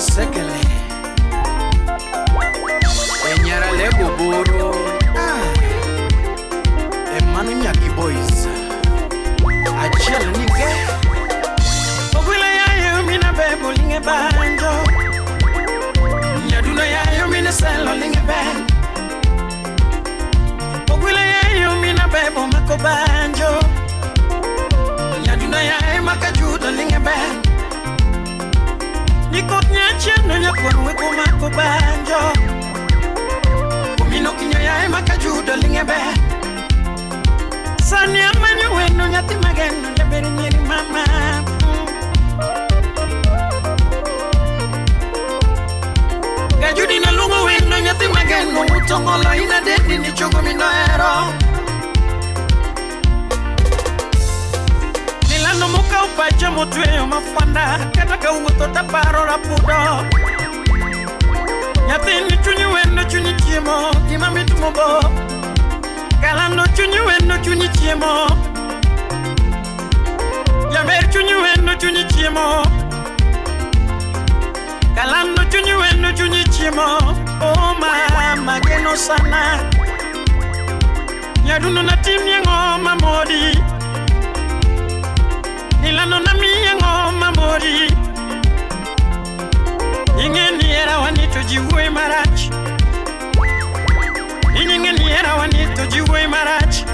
Masekele. Enyara lego buru. Ah. Emanu Nyaki Boys. Achiel nige. Ogwile yayo mina bebo linge banjo. Nyaduno yayo mina selo linge ben. Ogwile yayo mina bebo mako banjo. Nyaduno yayo makajudo linge ben. Nikot nyachieno nyakwar weko mako banjo. Omino kinyo yae makajudo linge ben. Sani amanyo weno nyathi mageno jaber nyiri mama. Kajudi naluongo wendo nyathi mageno utongolo ina dendi ni chogo minohero. Milano mokawo pacha motweyo mafwanda kata kawuotho taparo rapudo. Nyathini chunyi wendo chunyi chiemo gima mit mobo. Kalando chunyi wendo chunyi chiemo. Jaber chunyi wendo chunyi chiemo. Kalando chunyi wendo chunyi chiemo. Oh mama geno sana. Nyadundo natimie ng'oma modi. Nilando namiye ng'oma modi. Ing'e ni hera wani to ji wuoyo marach. Ing'e ni hera wani to ji wuoyo marach.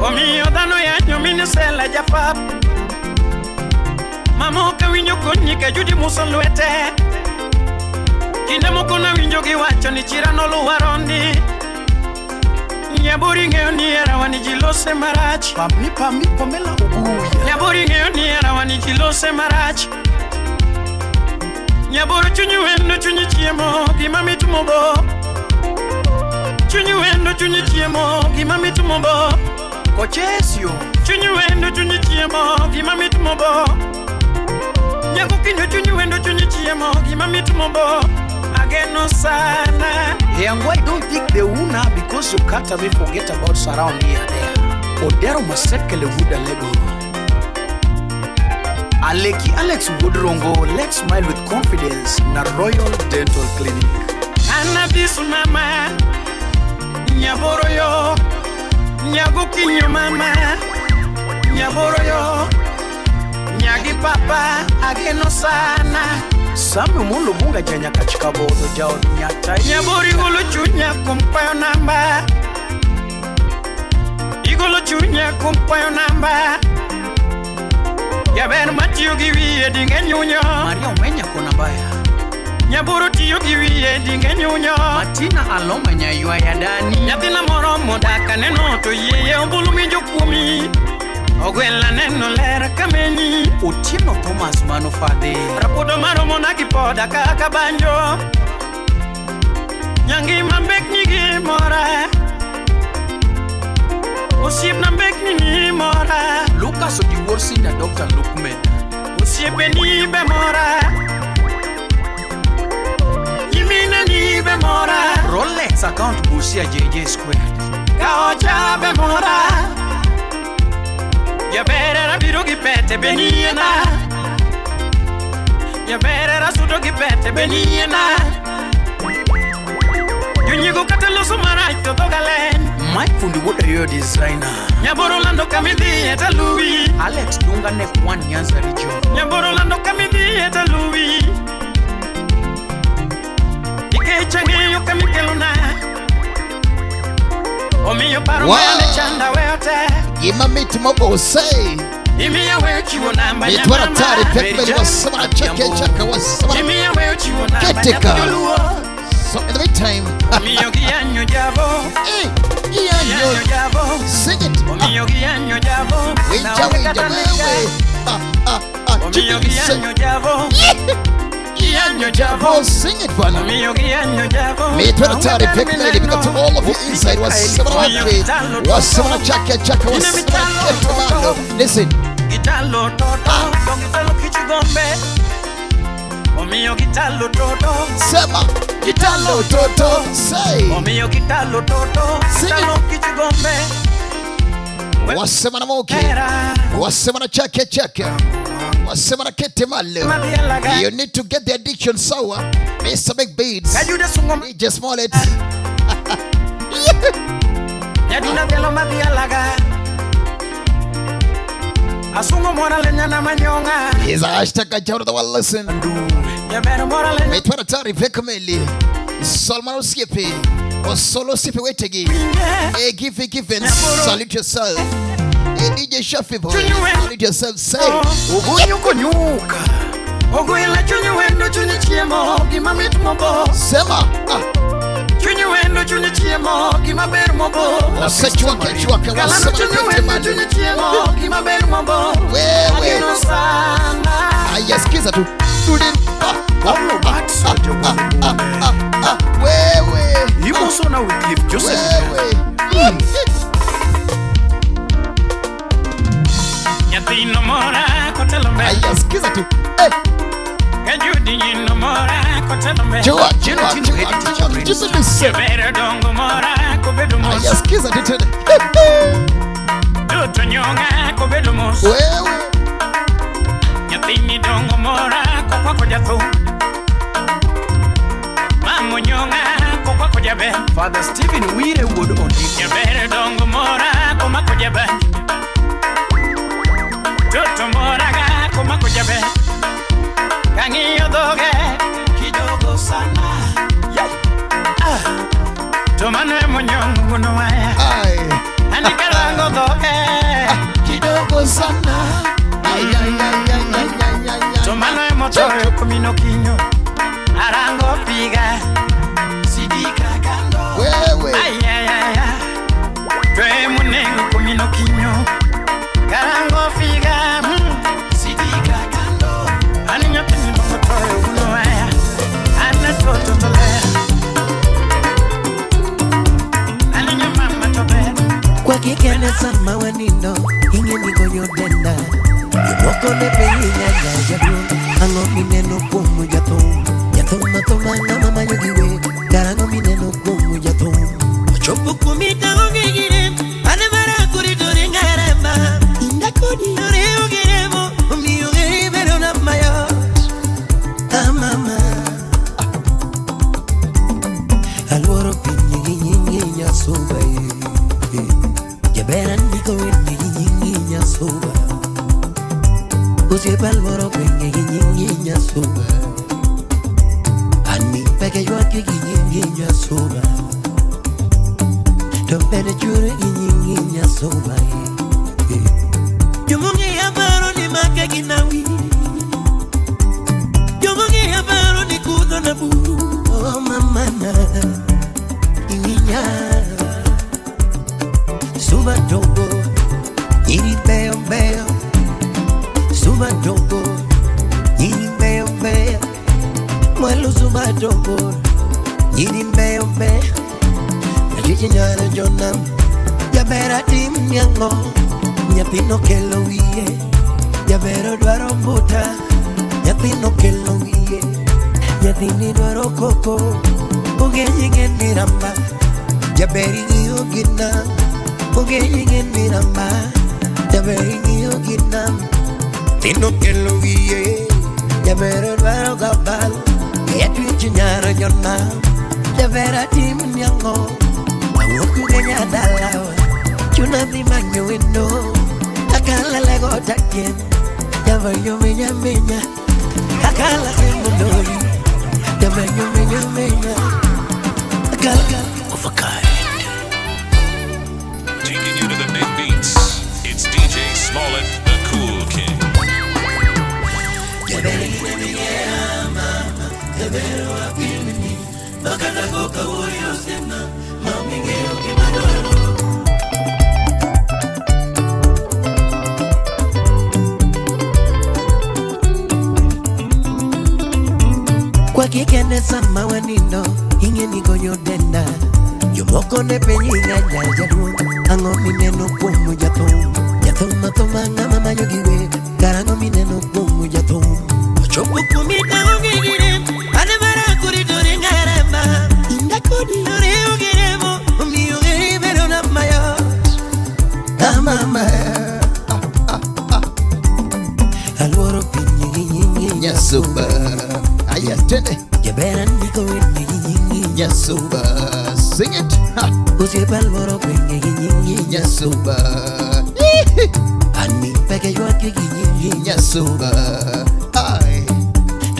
Omiyo dhano yanyo mine sela japap. Mama ok awinjo konyi ka Judy muso lwete. Kinde moko nawinjo giwacho ni chira noluwa rondi. Nyabori ng'eyo ni hera wani ji lose marach. Pami pami Pamela Obuya. Nyabori ng'eyo ni hera wani ji lose marach. Nyaboro chunyi wendo chunyi chiemo gima mit mobo. Chunyi wendo chunyi chiemo gima mit mobo. Kochesio. Chunyi wendo chunyi chiemo gima mit mobo. Nyako kinyo chunyi wendo chunyi chiemo gima mit mobo. Ageno sana. Hey, and why don't think the una because you can't me forget about surround here there. Odero Masekele Wuda Lego. Aleki Alex Woodrongo, let's smile with confidence na Royal Dental Clinic. Anabisu mama. Nyaboro yo. Nyago kinyo mama. Nyaboro yo. Nyagi papa ageno sana. Samuel Molo Bunga janya kachika bodo jao nyatai. Nyabori golo chunya kumpayo namba. Igolo chunya kumpayo namba. Jaber matiyo gi wiye dinge nyunyo. Maria Omenya kona baya. Nyaboro tiyo gi wiye dinge nyunyo. Martina Aloma nyaywaya dani. Nyathina moro modak aneno to yieye ombulu winjo kuomi. Ogwela neno ler kamenyi. Otieno Thomas mano fadhe. Rapudo maromo na gi poda kaka banjo. Nyangima mbekni gi mora. Osiepna mbekni ni mora. Lucas Odiwuor Senior Dr. Lukman. Osiepeni be mora. Nyimine ni be mora. Rolex account Busia JJ Square. Kaocha be mora. Jaber biro gi pete be niena. Jaber sudo gi pete be niena. Jonyiego kata loso marach to dhoga leny. Mike Fundi Wuod designer. Nyaboro lando kamidhiye taluwi. Alex Dunga Nek One Nyanza Region. Nyaboro lando kamidhiye taluwi. Nikech ang'eyo kamikelona. Omiyo paro Wow. mane chanda weyo te. Gima mit mobose. Imiya weyo chiwo namba Mitwara nyamama. tari pekmeli wasamana chake chaka wasamana. Imiya weyo chiwo namba Ketika. nyathijoluo. So in the meantime, Omiyo giyanyo jabo. hey, giyanyo, Giyanyo jabo. sing it. Omiyo giyanyo jabo. Winja Naonge winja kata wewe. neka. Ah ah ah. Omiyo giyanyo jabo. Giyanyo jabo. Oh, sing it bana. Omiyo giyanyo jabo. Mitwara Naonge tari kata pekmeli mineno. big up to all of you inside wasamana wapi. Wasamana chake chaka wasamana ketomando. Listen. Gitalo toto. Gitalo kichigombe. Omiyo gitalo toto. Sema. Gitalo toto. Say. Omiyo gitalo toto. Sing it. Gitalo kichigombe. Wasemana moke. Era. Wasemana chake chake. Wasema rakete malo. Madhialaga. You need to get the addiction sour. Mr. Big Beats. Kajuda sungo DJ Smollett. Nyaduna dhialo madhialaga. Asungo mora lenyana manyonga. Here's a hashtag Ajaro the world listen. Jaber mora lenya Metwara tari Vekameli. Solomon Osiepe. Osolo Osiepe Wetegi. Hey, Giffy Giffen. Salute yourself. Hey, DJ Shafi boy. Salute yourself. Say. Ugunyuko nyuka. Ogwela chunyi wendo chunyi chiemo gima mit mobo. Sema. Ah. Chunyi wendo chunyi chiemo gima ber mobo. Wasechuake chuake Kalando wasema chunyi rakete wendo malo. chunyi chiemo gima ber mobo. Wewe. Ageno sana. Aya, sikiza tu. Dudin. Ah, ah, Paulo Batso ah, ah, ah. Wewe. Imoso na Wycliffe Joseph. Wewe. Nyathino mora kotelo mbele. Aya, sikiza tu. Eh, Kajudi nyino mora kotelo mbele. chua, chua, chua, chua. Just listen. Jaber dongo mora kobedo mos. Aya, sikiza tu tena. Duto nyonga kobedo mos. Wewe. Nyathini dongo mora kokwako jathum. Mamo nyonga kokwako jaber. Father Stephen Wire wuod Ondiko. Jaber dongo mora komako jaber. Toto mora ga komako jaber. Kang'iyo dhoge kidogo sana. Yeah. Ah. To mano emonyongo wuon waya. Ai. Ani karango dhoge Kidogo sana. Ay, ay, ay, ay, ay, ay, ay, ay. To mano emotoyo komino kinyo. Arango piga. Sidika kando. Wewe. Ay, ay, ay, ay. To emunengo komino kinyo. Karango figa. Sidika kando. Ani nyathini dongo toyo wuon waya. Ana toto to ler. Ani nyamama to ber. Kwa kikene sama wanindo ing'e ni gonyo denda jomoko ne piny nyanya jaduong' ang'o mineno kuom jathum jathum athuma ng'ama manyo gi wer karang'o mineno kuom jathum ochopo kuomi ka onge gi rem ane mara kuritore ng'arema inda kodi riwo gi remo omiyo ng'eri bedo na mayot ah mama aluoro piny gi nyingi nyasuba eh. Jaber andiko wende gi nyingi nyasuba Osiepa aluoro gwenge gi nyingi nyasuba An mipeke ywak gi nyingi nyasuba To bende chure gi nyingi nyasuba eh, eh. Jomong'eya paro ni make gi nawi Jomong'eya paro ni kudho na buru Oh mamana iwinya Suba dogo nyiri beyo beyo Suba dogo nyiri beyo beyo Mwelo suba dogo nyiri beyo beyo Najiji nyaro jonam Jaber atim niang'o Nyathino kelo wiye Jaber odwaro mbuta Nyathino kelo wiye Nyathini dwaro koko Onge nyinge ni ramba Jaber ing'iyo gi nam Onge nyinge ni ramba Jaber ing'iyo gi nam Nyathino kelo wiye Jaber odwaro gabal Yatwich nyaro jonam Jaber atim niang'o Awuok kuge nyadalawa Chuna dhi manyo wendo Akala lego takien Jamanyo menya menya Akala semondoli Jamanyo menya menya Akala Of a kind. Taking you to the big beats. It's DJ Smollett, the Cool King. Kwa kikene sama wanindo ing'e ni gonyo denda Jomoko ne piny ng'anya jaduong' Ang'o mineno kuom jathum Jathum athuma ng'ama manyo gi wer Karang'o mineno kuom jathum Ochopo kuomi ka onge gi rem Ane mara kuritore ng'arema Inda kodi riwo gi remo Omiyo ng'eri bedo na mayot Ah mama Aluoro piny Nyasuba. Aya, twende. Jaber andiko wende gi nyingi. Nyasuba. Sing it. Ha. Osiepa luoro gwenge gi nyingi. Nyasuba. An peke ywak gi nyingi. Nyasuba. Ai.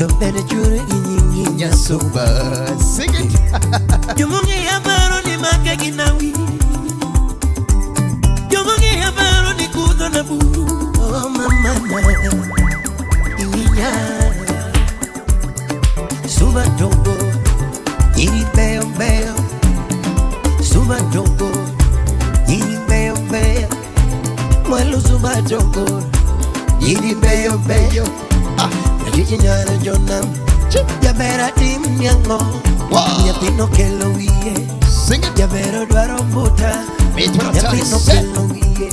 To bende chwere gi nyingi. Nyasuba. Sing it. Jomong'eya paro ni make gi nawi. Jomong'eya paro ni kudho na buru. Oh mama na iwinya. Suba togo nyiri beyo beyo. Suba togo nyiri beyo beyo. Mwalo suba togo nyiri beyo beyo. Ah. Jiji nyara jonam. Jabera tim nyango. Wow. Nyathino kelo wiye. Sing it. Jabero dwaro mbuta. Mitwa hatari. Nyathino Say. kelo wiye.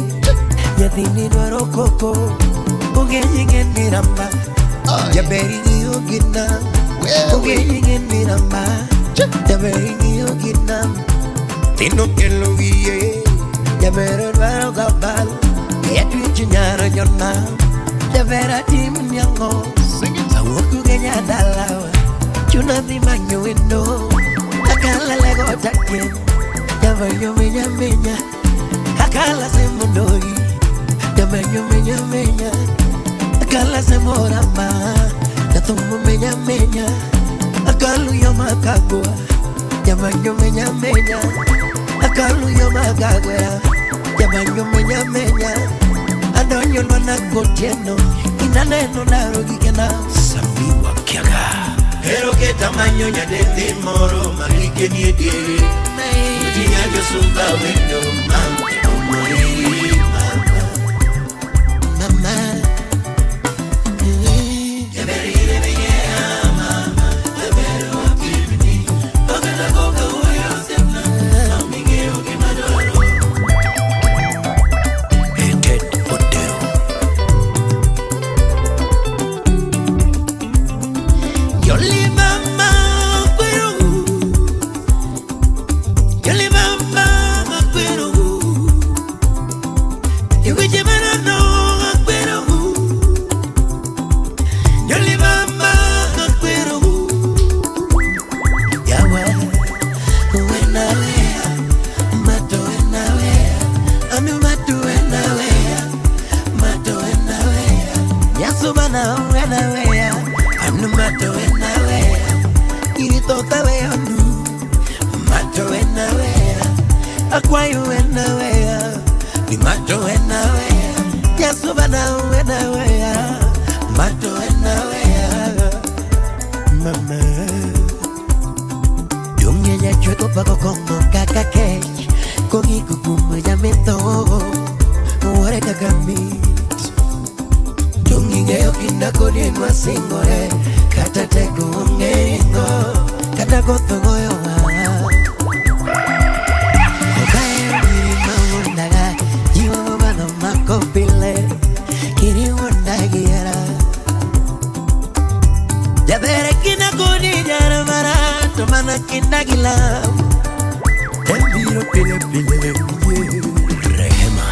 Nyathini dwaro koko. Onge nyinge ni ramba. Ai. Jaber ing'iyo gi nam. Wewe. Onge nyinge ni ramba. Jaber ing'iyo gi nam. Nyathino kelo wiye. Jabero dwaro gabal. Yatwich nyaro jonam. Jaber atim nyango. Sing it. Awuok ugenya dalawa. Chuna dhi manyo wendo. Akala lego takien. Jamanyo menya menya. Akala semondoi. Jamanyo menya menya. Akala semoramba. Jathumbo menya menya. Akalu yo makagwa. Jamanyo menya menya. Akalu yo makagwa. Jamanyo menya menya. Adonyo lwana gotieno. Inaneno laro gikena. Samiwa Kiaga. Ero keta manyo nyadendi moro mahike nie diere. Oting'a josuba wendo mama omoheri mama. Mama. Ted Odero. Yoli mama kweru. Yoli mama kweru. Iweje manano kweru. Yoli mama kweru. Yawa wenawe mato wenawe anu mato wenawe mato wenawe yasubana wenawe anu mato wenawe iritoka we anu mato wenawe akwayo wenawe ni mato wenawe yasubana wenawe mato wenawe mama. Donge nyachweko pako kongo kaka kech Kogiko kumo jametho Uore kaka mit. Donge ng'eyo kinda kodi nwasingore. Kata teko onge ringo. Kata koth ogoyowa. Okaero nyiri mawuondaga. Jiwo dhano mako pile. Kiri wuonda gi hera. Jaber kinda kodi jara mara. To mana kinda gi lam. Tembiro pile pile. Rehema.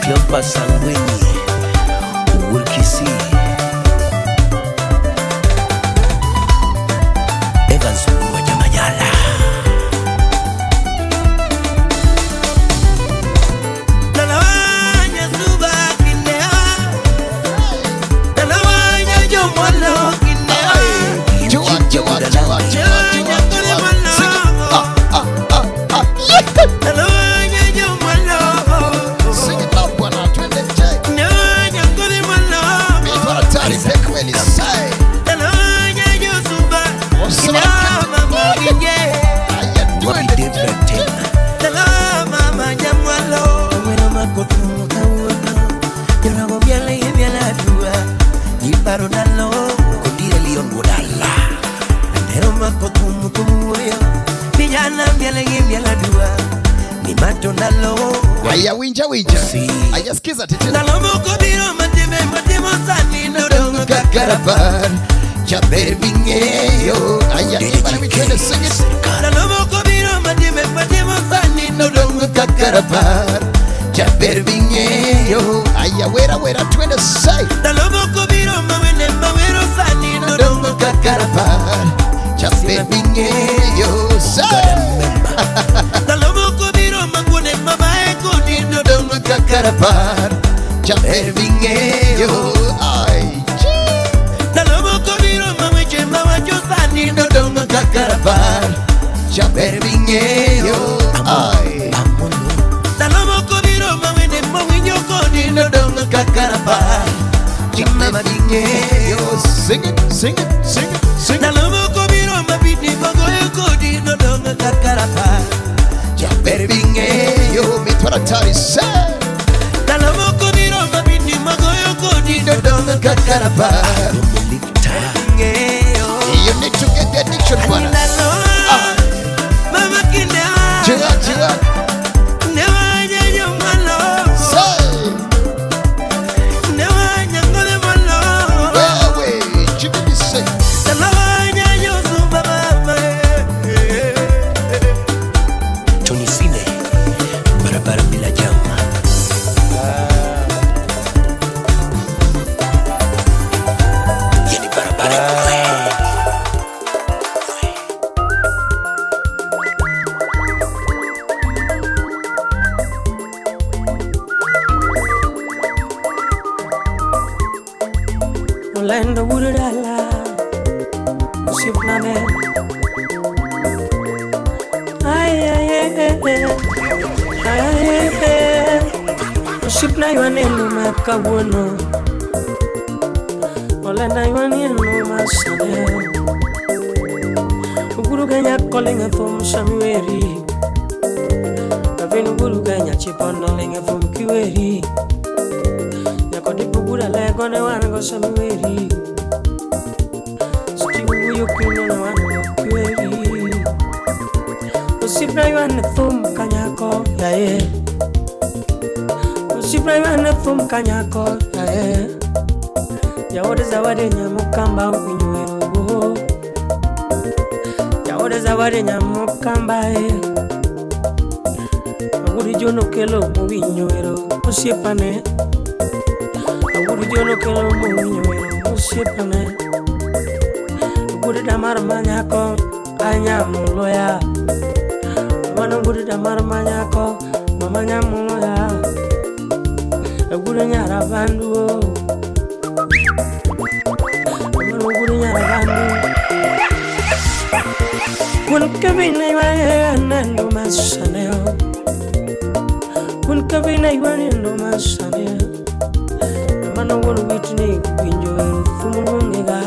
Cleopas Sangweni, Wilkisi, Evans Wajamanyala. Nalawanya suba kinea. Nalawanya jomolo kinea. Chua, chua, chua, chua, chua, chua. Sing it. Ah, ah, ah, ah. Yeah. Nalawanya jomolo. Sing it loud, bwana. Twende che. Nalawanya kodi malo. Mitwa hatari. Pekweli. Say. Nalawanya josuba Osema kinea mama inye. Aya, Wapi twende. Debra tena. Nalawa mama nyamwalo. Wena makotumo kawuono. Jonago miele gi miele adua. Giparo ndalo. Kondire Leon Wodala. Andero makotumo kawuoyo. Vijana miele gi miele adua. Ni mato ndalo. Aya, winja, winja. Si. Aya, sikiza tete. Ndalo moko biro matime matimo sani nodong' Kakarabar. Jaber ming'eyo. Aya, everybody we trying to sing it. Ndalo moko biro matime matimo sani Nodongo kaka rapar. Jaber ming'eyo. Aya, wera wera twende say. Ndalo moko biro mawene mawero sani Nodongo kaka rapar. Jaber ming'eyo. Say. Ndalo moko biro makuone mabae kodi Nodongo kaka rapar. Jaber ming'eyo. Ay. Ndalo moko biro maweche mawacho sani Nodongo kaka rapar. Jaber ming'eyo. Ay. Ndalo moko biro mawene mawinjo kodi Nodongo kaka rapar. Jaber ming'eyo. Sing it, sing it, sing it, sing it. Ndalo moko biro mabidni magoyo kodi nodongo kaka rapar Jaber ming'eyo. Mitwaratari say. Ndalo moko biro mabidni magoyo kodi Nodongo kaka rapar. ng'eyo You need to get the addiction, bwana. Ndalo mama kindewa Chill out, chill out. newanyanyo malo Say. newanyangole malo Wewe, Jimmy say. Ndalo zumba mama Tony Sine, barabara bila jama. Yani barabara kwe. Olendo wurudala Osipnane Ay ay ay ay ay ay ay Osipna ywaneno makawuono Olenda ywaneno masane Uguru ganya kolinga thum samiweri Kavin uguru ganya chipondo linga thum kiweri Nyakodi bugura lego ne wan go samiweri Steve wuyo kino ne wan go kiweri Osipna ywane thum kanyako yaye Osipna ywane thum kanyako yaye Jaode zawadi nyamukamba winjo wero Jaode zawadi nyamukamba e Awuri jono kelo mowinjo wero osiepane Awuri jono kelo mowinjo wero osiepane Ogudi damar manyako anyamuloya Mano ogudi damar manyako mama nyamuloya Ogudi nyara bandu o Mano ogudi nyara bandu Kun kevin aywaye anando masaneo Kun kevin aywaye ndo masaneo Mano wuon witni winjo wero thum luongega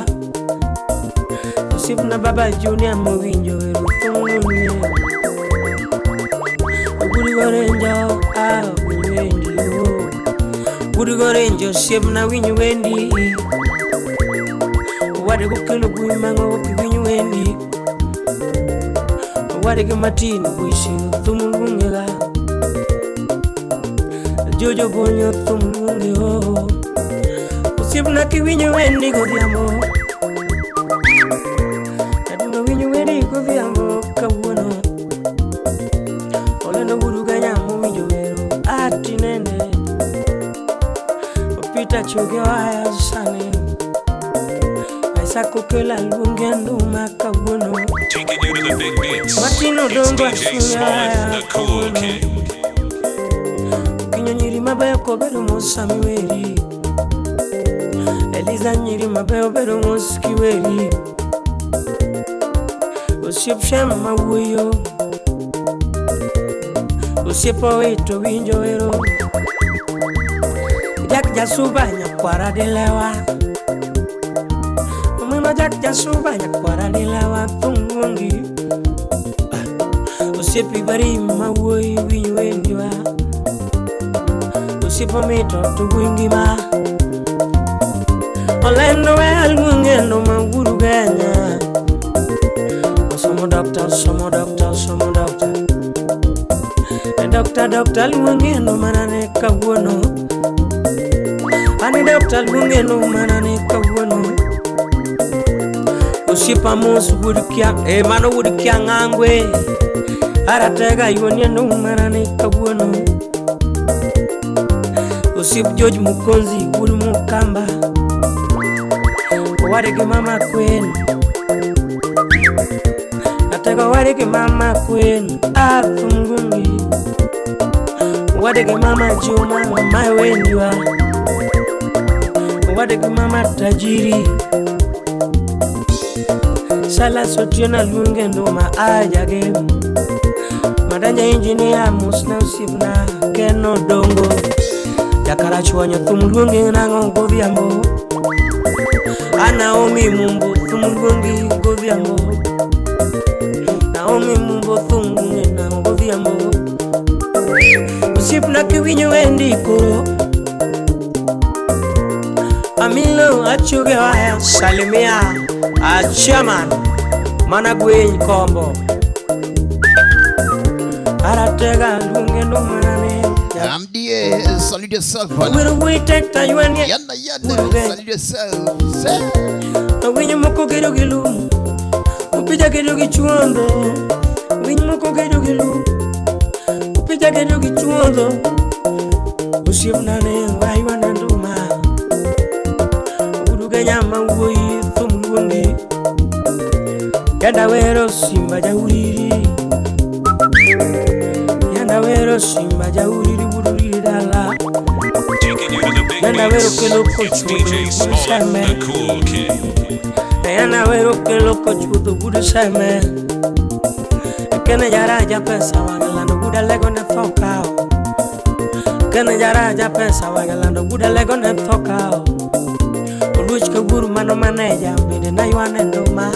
Osiepna baba Junior mowinjo wero thum luonge Ogudi gorenjo ah winj wendi oh Ogudi gorenjo osiepna winj wendi Owade kokelo bui mang'o ok winj wendi Owade gi Martin Bwisiro thum luongega Jojo Bonyo thum luonge oh Osiepna kiwinjo wendi godhiambo Adundo winjo wendi godhiambo kawuono Olendo guru ganyamo winjo wero atinende Opita choge waya sani Isaac Okelo aluonge nduma kawuono Taking you to the big beats. Martin It's Odongo DJ asuya Smollett, the Cool kawuono King. Okinyo nyiri mabeyo kobedo mos samiweri Eliza nyiri mabeyo bedo mos kiweri Osiep Shem mawuoyo Osiep Owito winjo wero Jack Jasuba nyakwara dilewa Omino Jack Jasuba nyakwara dilewa thum luongi Osiep Ibari mawuoyi winj wendiwa Osiep Omito to wuoyi ngima Olendo we aluonge ndo mawuru genya Osomo doctor, osomo doctor, osomo doctor E doctor, doctor luonge ndo manane kawuono Ani doctor luonge ndo manane kawuono Osiepa mos wuod kia e mano wuod kia ng'angwe. Aratega yuonie nduma ni kawuono. Osiep George Mukonzi wuod Mukamba. Owade gi mama Queen. Atego owade gi mama Queen. Athum luongi. Owade gi mama Juma mae wendwa. Owade gi mama Tajiri. Silas Otieno luonge nduma ajage. Madanja engineer mosna osiepna Ken Odongo. Jakarachuonyo thum luongi nang'o godhiambo. Anaomi Mumbo thum luongi godhiambo. Naomi Mumbo thum luongi nang'o godhiambo. Osiepna kiwinjo wendi koro. Amilo achuge waya salimia a chairman mana gweny kombo. Aratega luonge nduma ne. MDA, salute yourself. Wero wuoyi tek taywanie. Yanda yanda, salute yourself. Say. Winyo moko gedo gi lum, opija gedo gi chuodho. Winy moko gedo gi lum, opija gedo gi chuodho. Osiepna ne waywane nduma. Ogudu nyama wuoyi thum luongi. Yanda wero simba jauriri. Yanda wero simba jauriri wururi dala. Taking you to the big Yanda wero leagues. kelo It's kochuodho DJ wuod Smollett, seme. the cool king. Yana wero kelo kochuodho wuod seme. Kene jaraja pesa wagalando wuod alego ne tho kao. Kene jaraja pesa wagalando wuod alego ne tho kao. Oluoch kawuoru mano maneja bende naywane nduma.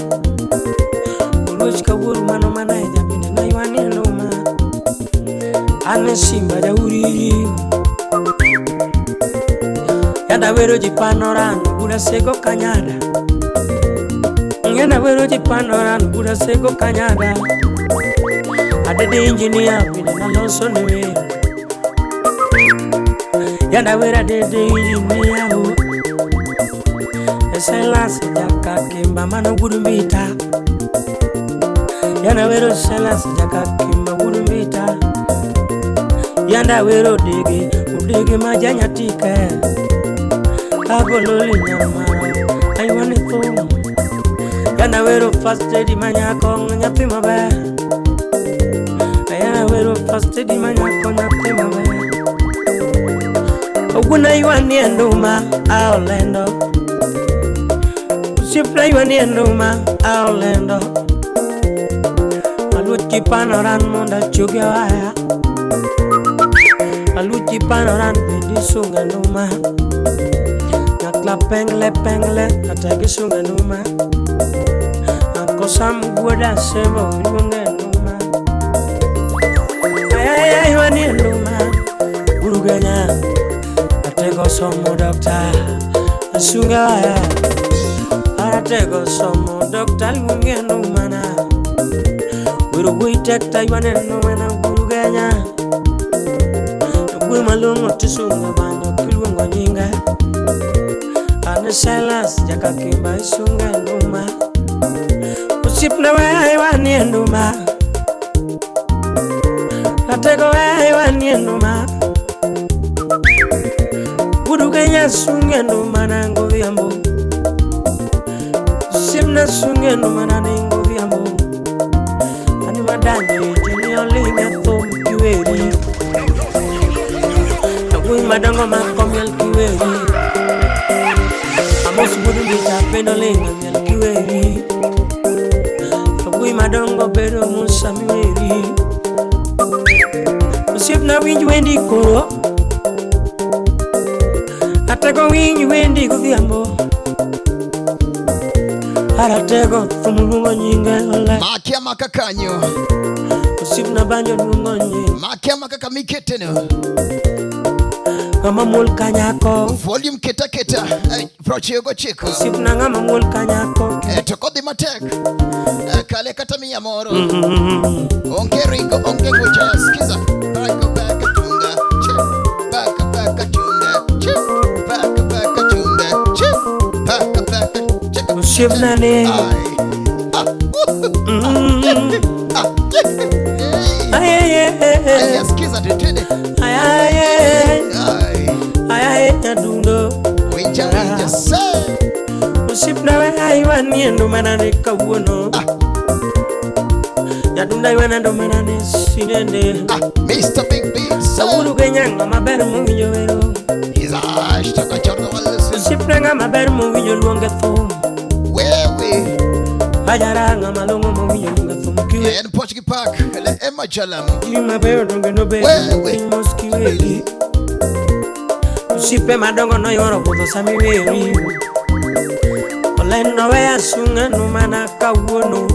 Oluoch kawuoru mano maneja bende naywane nduma. An e simba jauriri. Yanda wero ji panoran bura sego kanyada. Yanda wero ji panoran bura sego kanyada. Adede engineer bende naloso ne wer. Yanda wero adede engineer o. Silas jaka kimba mano wuod mbita. Yanda wero Silas jaka kimba wuod mbita. Yanda wero dege odege ma janyatike. Agolo linyamara aywane thum. Yanda wero first lady manyako nyathi maber. Yanda wero first lady manyako nyathi maber. Oguna ywanie nduma aolendo. Osiepna ywanie nduma aolendo. Aluchi panoran mondo achoge waya. Aluchi panoran bende isunge nduma. Nyakla pengle pengle kata gisunge nduma. Anko Sam wuoda Sembo iluonge nduma. Ayaya ywanie nduma Urugenya. Atego somo dokta asunge waya. Atego somo dokta luonge nduma na. Wero wuoyi tek taywane nduma na Urugenya. Wuoyi malong'o tisungo banjo kiluongo nyinge. An Silas jaka kimba isunge nduma. Osiepna weya wanie nduma. Atego weya wanie nduma. Urugenya sunge nduma na godhiambo. Osiepna sunge nduma na godhiambo. Ani madanje jini olinge thum kiweri. Wuoyi madongo mako miel kiweri. Amos wuod mbita bende olingo miel kiweri. Wuoyi madongo bedo Musa miweri. Osiepna winj wendi koro. Atego winj wendi godhiambo. Aratego thum luongo nyinge ole. Makia makakanyo. Osiepna banjo luongo nyinge. Makia makaka miketeno. Ng'ama muol kanyako. Volume keta keta. Prochego chiko. Osiepna ng'ama muol kanyako. To kodhi matek. Kale kata mia moro. Onge ringo, onge ngwecha. Skiza. Baka baka tunga. Che. Baka baka tunga. Che. Baka baka tunga. Che. Baka baka. Che. Osiepnane. Aya, sikiza twende. Ayaye. Ayaye nyadundo. Winja winja sa. Osiepna we aywanie ndo manane kawuono. Nyadunda ywana ndo manane sinende. Mr. Big Beats. Awuru Kenya ng'ama ber mowinjo wero. Iza chordo wale. Osiepna ng'ama ber mowinjo luonge thum. Wewe. Ajara ng'ama long'o mowinjo luonge thum kiwe. En Portuguese Park, le Emma Jalam. Gima beyo donge nobedo Wewe. piny mos kiweri. Osiepe madongo noyuoro budho sama iweri. Olendo weya sungano mana kawuono.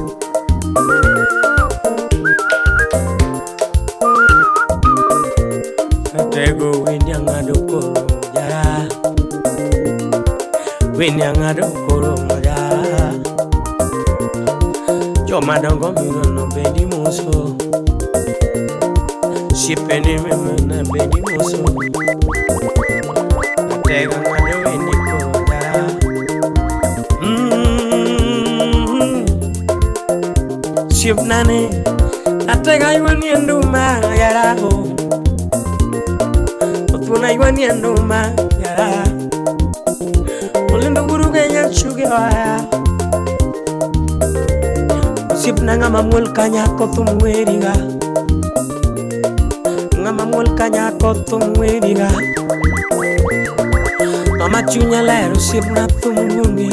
Atego wendi ang'ado koro jara. Wendi ang'ado koro jara. Joma dongo minono bendi moso. Osiepe ni mimina bendi moso. Atego ang'ado wendi koro jara. Osiepnane atega ywanie nduma yara o. Othuna ywanie nduma yara. Olindo guruge nyachuge oya. Osiepna ng'ama muol ka nyako thum weriga. Ng'ama muol ka nyako thum weriga. Ng'ama chunye ler osiepna thum luongi.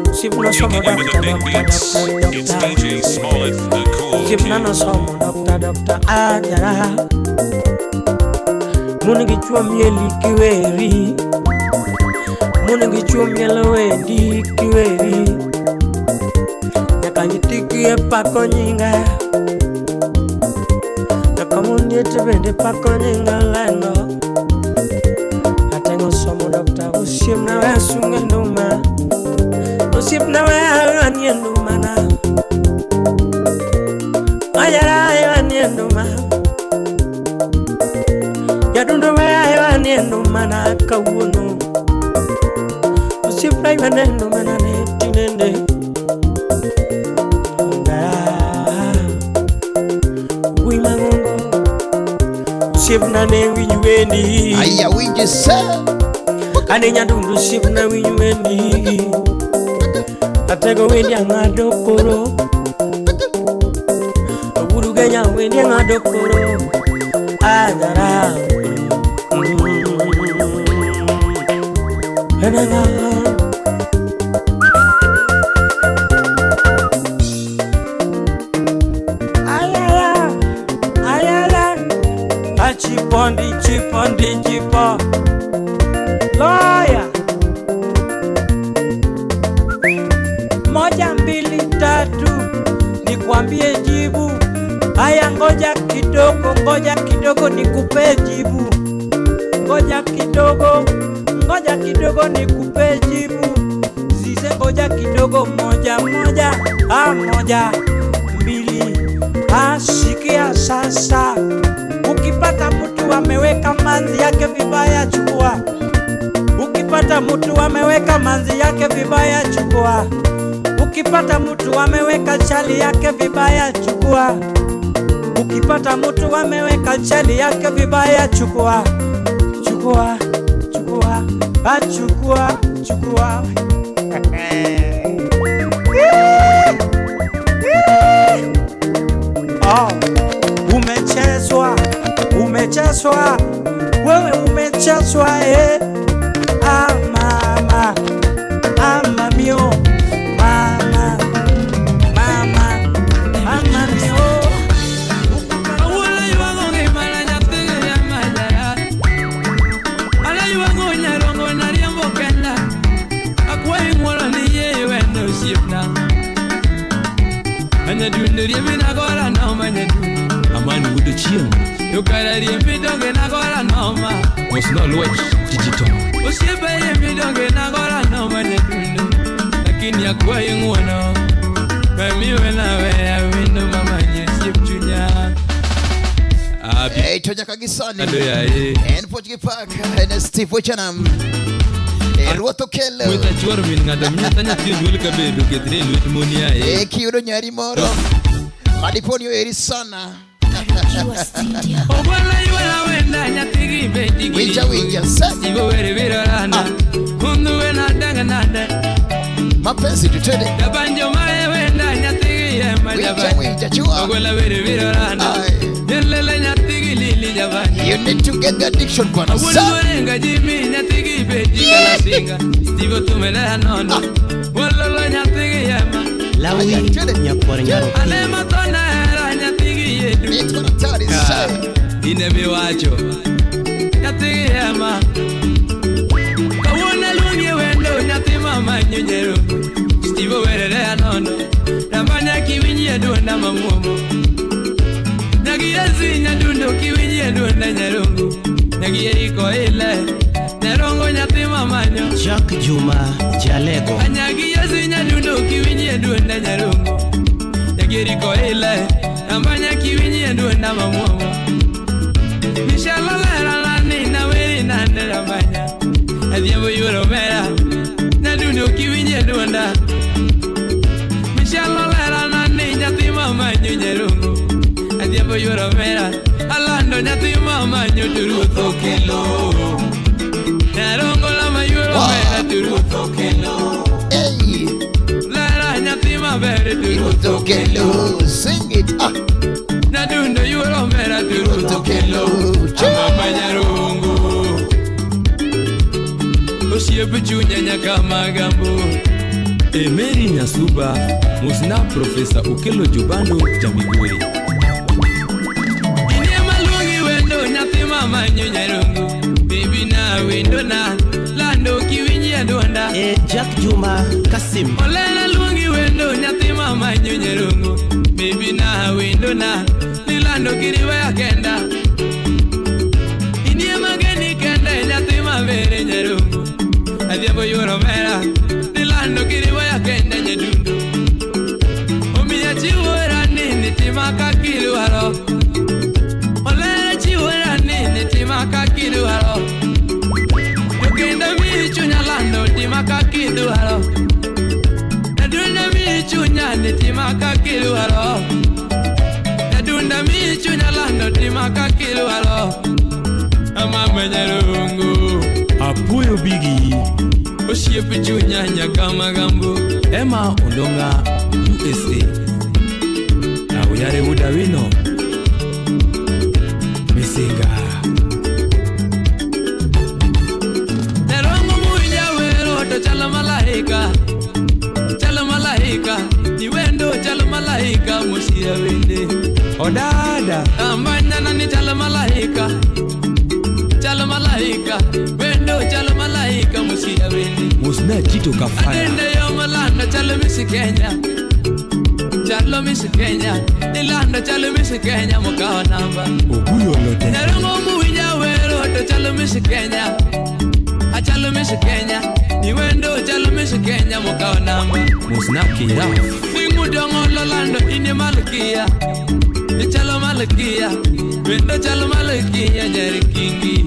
Osiepna somo Kicking it with doctor the big doctor beats. doctor It's doctor. DJ Smollett, the cool Osiepna king. nosomo doctor doctor ajara. Mon gi chuo mieli kiweri. Mon gi chuo mielo wendi kiweri. Nyaka nyithi kiye pako nyinga. Nyaka mon liete bende pako nyinga lendo. Ateng'o somo doctor osiepna we asunge nduma. Osiepna we aywanie nduma na. Ajara aywanie nduma. Jadundo we aywanie nduma na kawuono. Osiepna ywane nduma na ne tinende. Wuoyi mang'ongo. Osiepna ne winj wendi. Aya winja sa. Ane nyadundo osiepna winj wendi. Atego wendi ang'ado koro. Oburu Kenya wendi ang'ado koro. Ajara. Enanga. Ayala, ayala. Achipondi, chipondi, chipo. Lawyer. Moja, mbili, tatu, nikwambie jibu. Haya, ngoja kidogo nikupe jibu. Ngoja kidogo nikupe jibu. Zize, ngoja kidogo, moja, moja, a moja, mbili, a sikia sasa. Ukipata mtu ameweka manzi yake vibaya, chukua. Ukipata mtu ameweka manzi yake vibaya, chukua. Ukipata mtu ameweka chali yake vibaya, chukua. Ukipata mtu ameweka chali yake vibaya, chukua. Chukua, chukua, ah, chukua, chukua. Oh, umechezwa, umechezwa, wewe umechezwa eh. Ah mama, ah mamio, mama, mama, mama mio. Lakini akwayi ng'uono mamiwe nawe awinjo mamanye osiep chunya. Hey, Tonya Kagisani. Ando yaye. En Portuguese Park, en Steve Wechanam. Ruoth okelo. Mwetha chuor min ng'ato minyata nyathi onyuol kabedo kethre e lwet mon yaye. Kiyudo nyari moro madiponi oheri sana. Ogwala ywala wenda nyathigi bedi gi. Winja winja sa. Ibo were biro rana. Kundu wena danga nade. Mapenzi tutende. Jabanjo mae wenda nyathigi ema jabanjo. Winja winja chua. Ogwala were biro rana. Yelele nyathigi lili jabanjo. You need to get the addiction bwana. Sa. Wuorenga jimi nyathigi bedi kalasinga. Stivo tumele nono. Wololo nyathigi ema. Lawi nyakwar nyaro. Ane matona era nyathigi yedu. Ine miwacho nyathigi ema. Kawuono aluongi wendo nyathi mama nyonyero. Stivo werere anono. Ramanya kiwinji e duonda mamuomo. Nyagiezi nyadundo kiwinji e duonda nyarongo. Nyagieri ile nyarongo nyathi mamanyo. Jack Juma Jalego. Anyagiezi nyadundo kiwinji e duonda nyarongo. Nyagieri ile ramanya kiwinji e duonda mamuomo. Nishalolera lani na weri nande ramanya. Adhiambo yuoro mera nyadundo kiwinji e duonda. Nishalolera nani nyathi mamanyo nyarongo. Adhiambo yuoro mera alando nyathi mamanyo to ruoth okelo. Nyarongo lama yuoro mera to ruoth okelo. Lera nyathi maber to ruoth okelo. Sing it. Nyadundo yuoro mera to ruoth okelo. Mama nyarongo osiep chunya nyaka magambo. Emeri Nyasuba musna Profesa Okelo Jubando Jamiguri. Inie maluongi wendo nyathi mama nyarongo. Baby na wendo na lando kiwinji e duonda. Jack Juma Kasim. Olena luongi wendo nyathi mama nyarongo. Baby na wendo na nilando kiriweya kenda. Inie mageni kenda nyathi mabere nyarongo. Adhiambo yuoro mera nilando kiriweya kenda nyadundo. Omiya chiwora nini tima kakidwaro. Olera chiwora nini tima kakidwaro. Jokenda mi chunya lando tima kakidwaro. Nadunda mi chunya ni tima kakidwaro. Nadunda mi chunya lando tima kakidwaro. Mama nyarongo Apuyo Bigi osiep chunya nyaka magambo. Emma Ondonga USA. Auyare Budawino Misinga. Nyarongo muwinja wero to chalo malaika. Chalo malaika ni wendo chalo malaika mosia wende. Odada Amanyana ni chalo malaika. Chalo malaika wendo chalo malaika mosia wende. Musna Tito Kafaya. Adende yo malanda chalo misi Kenya. Chalo misi Kenya nilando chalo misi Kenya mokawa namba. Oguyo lote. Nyarongo muwinja wero to chalo misi Kenya. Achalo misi Kenya ni wendo chalo misi Kenya mokawa namba. Musna Kira. Ningudongo lolando ine malkia. Chalo malkia wendo chalo malkia nyeri kingi.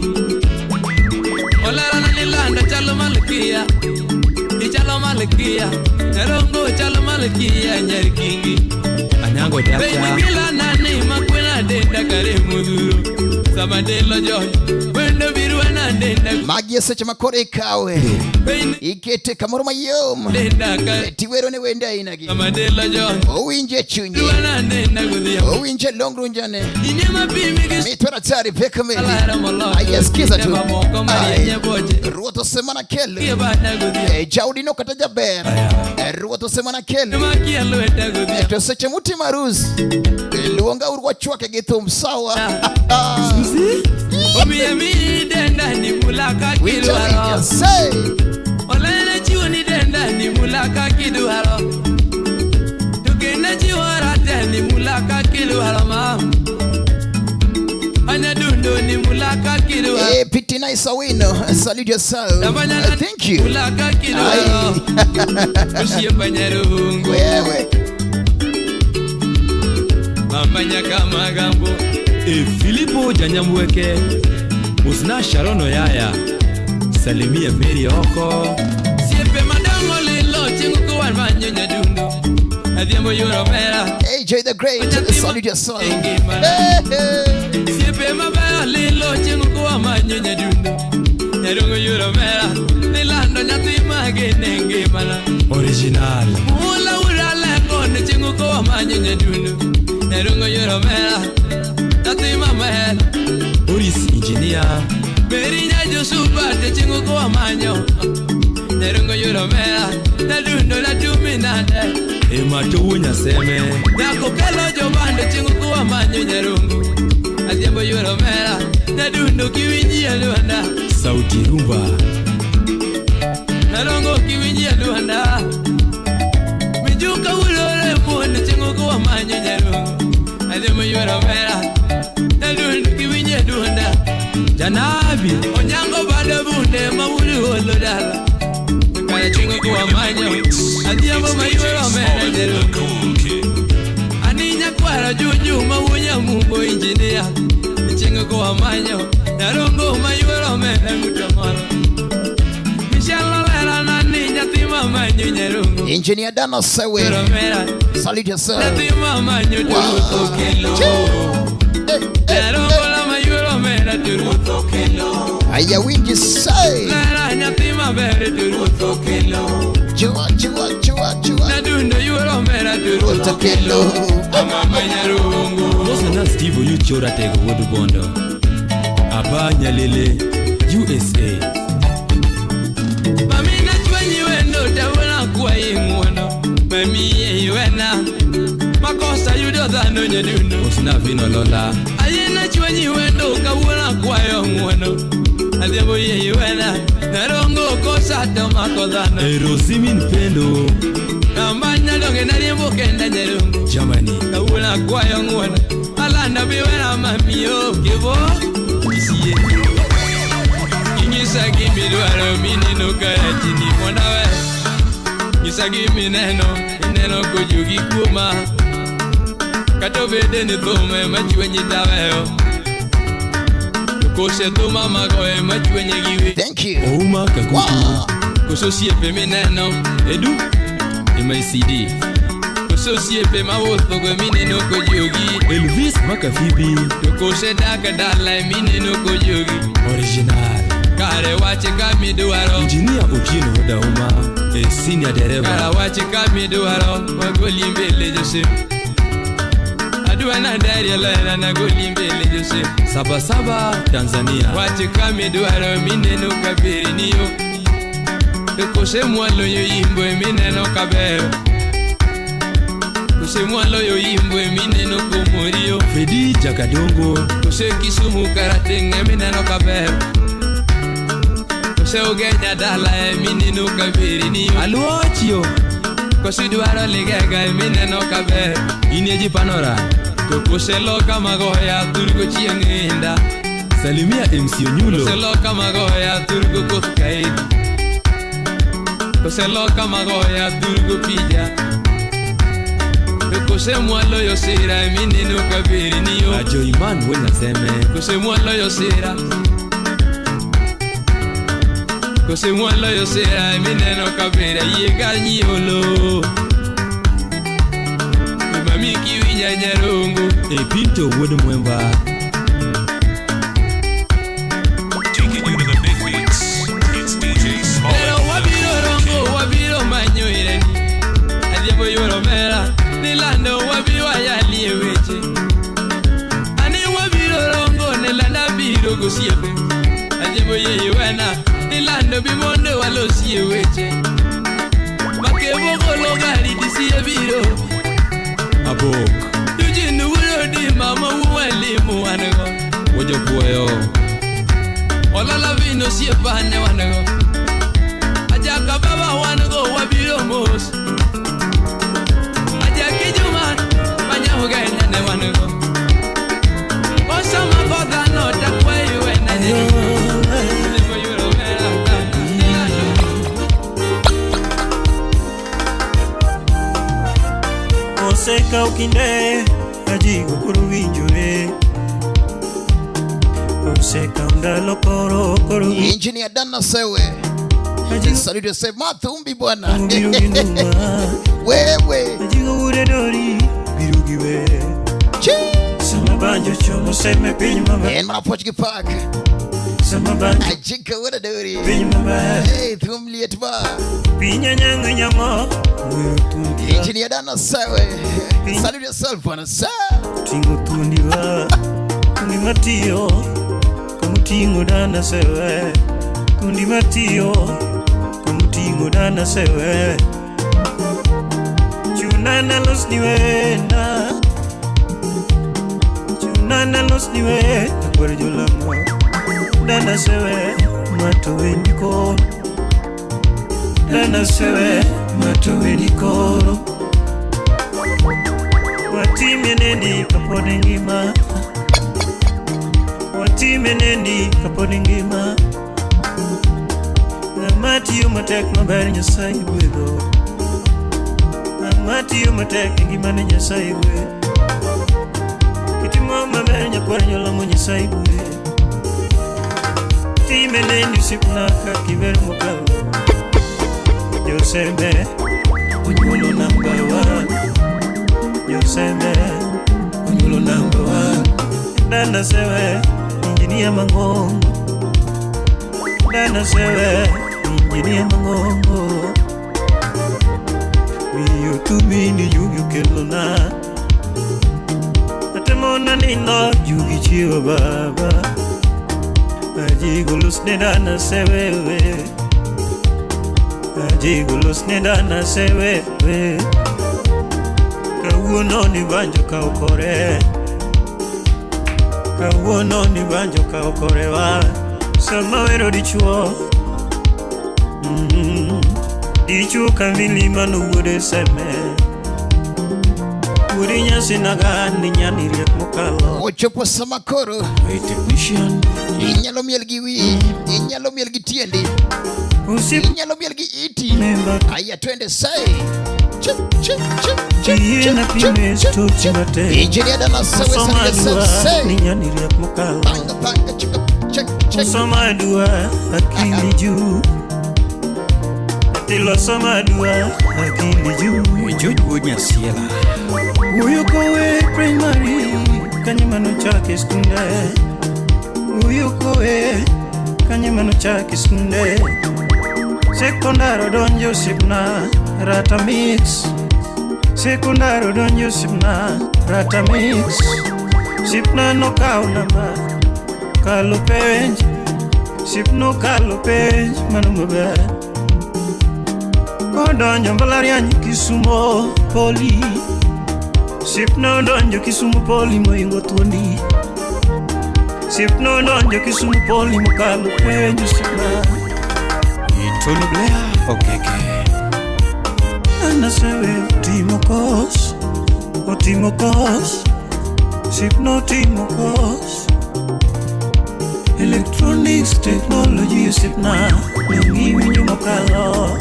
Olera na nilando chalo malkia. Ichalo malkia nyarongo chalo malkia nyeri kingi. Anyango dacha. Bengila nani makwena denda kare muduro. Samadelo jo wendo birwana denda. Magi seche makore ikawe. Ikete kamoro mayom. Tiwero ne wende aina gi. Samadelo jo Owinje chunyi. birwana denda gudhiambo. Owinje longru njane. Ine mapimi gi Mitwara tari peka meli. Alara moloyo. Ayasikiza tu. Moko marienye boje. Ruoth osemana kelo. Kie bana gudhiambo. Jaudi no kata jaber. Ruoth osemana kelo. Makia lweta gudhiambo. To seche mutimo arus. Luonga uru wachwake gi thum sawa. Omiya mi denda ni mulaka Winja kidwaro. winja say. Olena chiwo ni denda ni mulaka kidwaro. To kenda chiwo rate ni mulaka kidwaro ma. Anyadundo ni mulaka kidwaro. Pitina Isawino, salute yourself. Thank you. Mulaka kidwaro. Osiepa nyarungu. Wewe. Mama nyaka magambo. E Filipo Janyamweke Musna Sharon Oyaya Salimia Mary oko. Siepe madongo lilo chieng' kowan manyo nyadundo. Adhiambo yuoro mera. AJ the Great, salute yourself. Hey, hey. Siepe mabeyo lilo chieng' kowa manyo nyadundo. Nyarongo yuoro mera. Nilando nyathi magene ngimana. Original. Mula ura lengo ne chieng' kowa manyo nyadundo. Nyarongo yuoro mera. Nyathi maber. Boris Engineer. Meri nyajosuba te chieng' kowa manyo. Nyarongo yuoro mera. Nyadundo natumi nade. Ema to nyaseme. Nyako kelo jobando chieng' kowa manyo nyarongo. Adhiambo yuoro mera. Nyadundo kiwinji alwanda. Sauti rumba. Narongo kiwinji alwanda. Mijuka ulore muone chieng' kowa manyo nyarongo. Adhiambo yuoro mera. Nyadundo kiwinji alwanda. Janabi. Onyango bado bunde mawulu holo dala. Kaya chieng' kowa manyo. Adhiambo mayuoro mera nyarongo. Ani nyakwara juju mawunya mumbo engineer. Chieng' kowa manyo. Nyarongo mayuoro mera ngutomoro. Michelle Lera nani nyathi mamanyo nyarongo. Engineer Dano Sewe, salute yourself. Nyathi mamanyo to okelo. Nyarongo la mayuoro mera to okelo. Aya winji say. Lera nyathi maber to okelo. Chua chua chua chua. Nadundo yuoro mera to okelo. Mama nyarongo. Mosna Steve Oyuchora tego wuod Bondo. Aba Nyalele, USA. Mami na chwenyi wendo tawona kwayi ng'wono. Mami ye wena. Makosa yudo dhano nyadundo. Mosna Vino Lola. Aye na chwenyi wendo kawuono akwayo ng'wono. Adhiambo ye wena. Narongo kosa to mako dhano. Erosimin Pendo. Namanya donge nariembo kenda nyarongo. Germany. Kawuono akwayo ng'wono. Alanda biwena mami o kibo. Isie. Inyisa gimidwaro mineno karachini mondo awe. Nyisa gimineno, ineno kojugi kuoma. Kata obede ni thum ema chwenyi taweyo. To kose thum amago ema chwenye gi we. Thank you. Ouma Kakutu. Koso osiepe mineno. Edu. MICD. Koso osiepe mawuothogo mineno kojugi. Elvis Makafibi. To kose dak dala mineno kojugi. Original. Kare wach kamidwaro. Engineer Otieno Dauma. E senior dereva. Kare wach kamidwaro. Wagoli mbele Joseph. Adwa na dari lera na goli mbele Joseph. Sabasaba Tanzania. Wach kamidwaro mineno kabiri niyo. To kose mwalo yo yimbo mineno kabero. Kose mwalo yo yimbo mineno komorio. Fedi Jakadongo. Kose Kisumu karateng mineno kabero. Kose Ugenya dala mineno kabiri niyo. Aluochio. Kose dwaro ligega mineno kabero. Ineji Panora. To kose loka magoya turgo chieng' inda. Salimia MC Onyulo. Kose loka magoya turgo koth kaidi. Kose loka magoya turgo pija. To kose mwalo yo sira mineno kabiri niyo. Ajo Iman Wenyaseme. Kose mwalo yo sira. Kose mwalo yo sira mineno kabira yiega nyiolo. Mami kiwinja nyarongo. E Pinto wuod Mwemba. Taking you to the big beats. It's DJ Smollett. Pero wabiro rongo wabiro manyo ireni. Adhiambo yuoro mera. Nilando wabiro wayalie weche. Ani wabiro rongo nilanda biro gosiepe. Adhiambo ye wena. Nilando bi mondo walosie weche. Makebo golo gari disie biro. Abok. Eugene wulo di mama wuwalimu wanego. Wojopuoyo. Olala vino siepane wanego. Ajaka baba wanego wabiro mos. Ajaki juma manya ugenya ne wanego. Osama kodhano takwayo wena nyi. Osekawo kinde ka ji ok winjore. Osekawo ndalo koro koro Engineer Dana Sewe. Salute yourself. Mathumbi bwana. Biro gi nduma. Wewe. Ajigo wuode dori biro gi wer. Sama banjo chomo seme piny maber. En mana Portuguese Park. Sama banjo Ajika wuode dori. piny maber. Hey, thum liet ba. Piny anyang'o nyang'o. Wero thuondi Engineer Dana Sewe. Salute yourself bwana. Sa. Ting'o thuondi wa. Thuondi matiyo. Kamuting'o dana sewe. Thuondi matiyo. Kamuting'o dana sewe. Chuna nalos ni wenda. Chuna nalos ni wenda. Kwar jolamo. Dana sewe. Mato wendi koro. Dana sewe. Mato wendi koro. Watime nendi kapod ngima. Watime nendi kapod ngima. Ng'ama tiyo matek maber Nyasaye gwedho. Ng'ama tiyo matek e ngimane Nyasaye gwedho. Kitimo maber nyakwar jolamo Nyasaye gwedho. Time nendi osiepna kaka iber mokalo. Josembe onyuolo namba one. Josembe onyuolo namba one. Dana sewe injinia mang'ongo. Dana sewe injinia mang'ongo. Miyo thumi ni yugi okelona. Atemona nindo jugi chiwo baba. Ajigo losne dana sewewe. Ajigo losne dana sewewe. Kawuono ni banjo kaw kore. Kawuono ni banjo kaw korewa. Sama wero dichuo. Dichuo kamili mano wuode seme. Wuode nyasinaga ni nyani riek mokalo. Ochopo sama koro. Technician. Inyalo miel gi wiyi, inyalo miel gi tiendi. Inyalo miel gi iti. Aya twende sai. Chip chip chip chip Yiena chip pime chip stochi chip. matek. Engineer Dana Sewe Osoma salute yourself. adua Say. ni nyani riek mokalo. Panga panga chika check check. Osoma adua akili juu. Atilo soma adua akili juu. George wuod Nyasiela. Wuoyo kowe primary kanye manochake skunde. Wuoyo kowe kanye manochake skunde. Sekondar odonjo osiepna rata mix. Sekondar odonjo osiepna rata mix. Osiepna nokawo namba kalo penj. Osiepna okalo penj mano maber. Kodonjo mbalariany Kisumo Poli. Osiepna odonjo Kisumo Poli moingo thuondi. Osiepna odonjo Kisumo Poli mokalo penj osiepna. Tony Blair Okeke. Dana sewe otimo kos, otimo kos, osiepna otimo kos. Electronics technology osiepna, dong' iwinjo mokalo.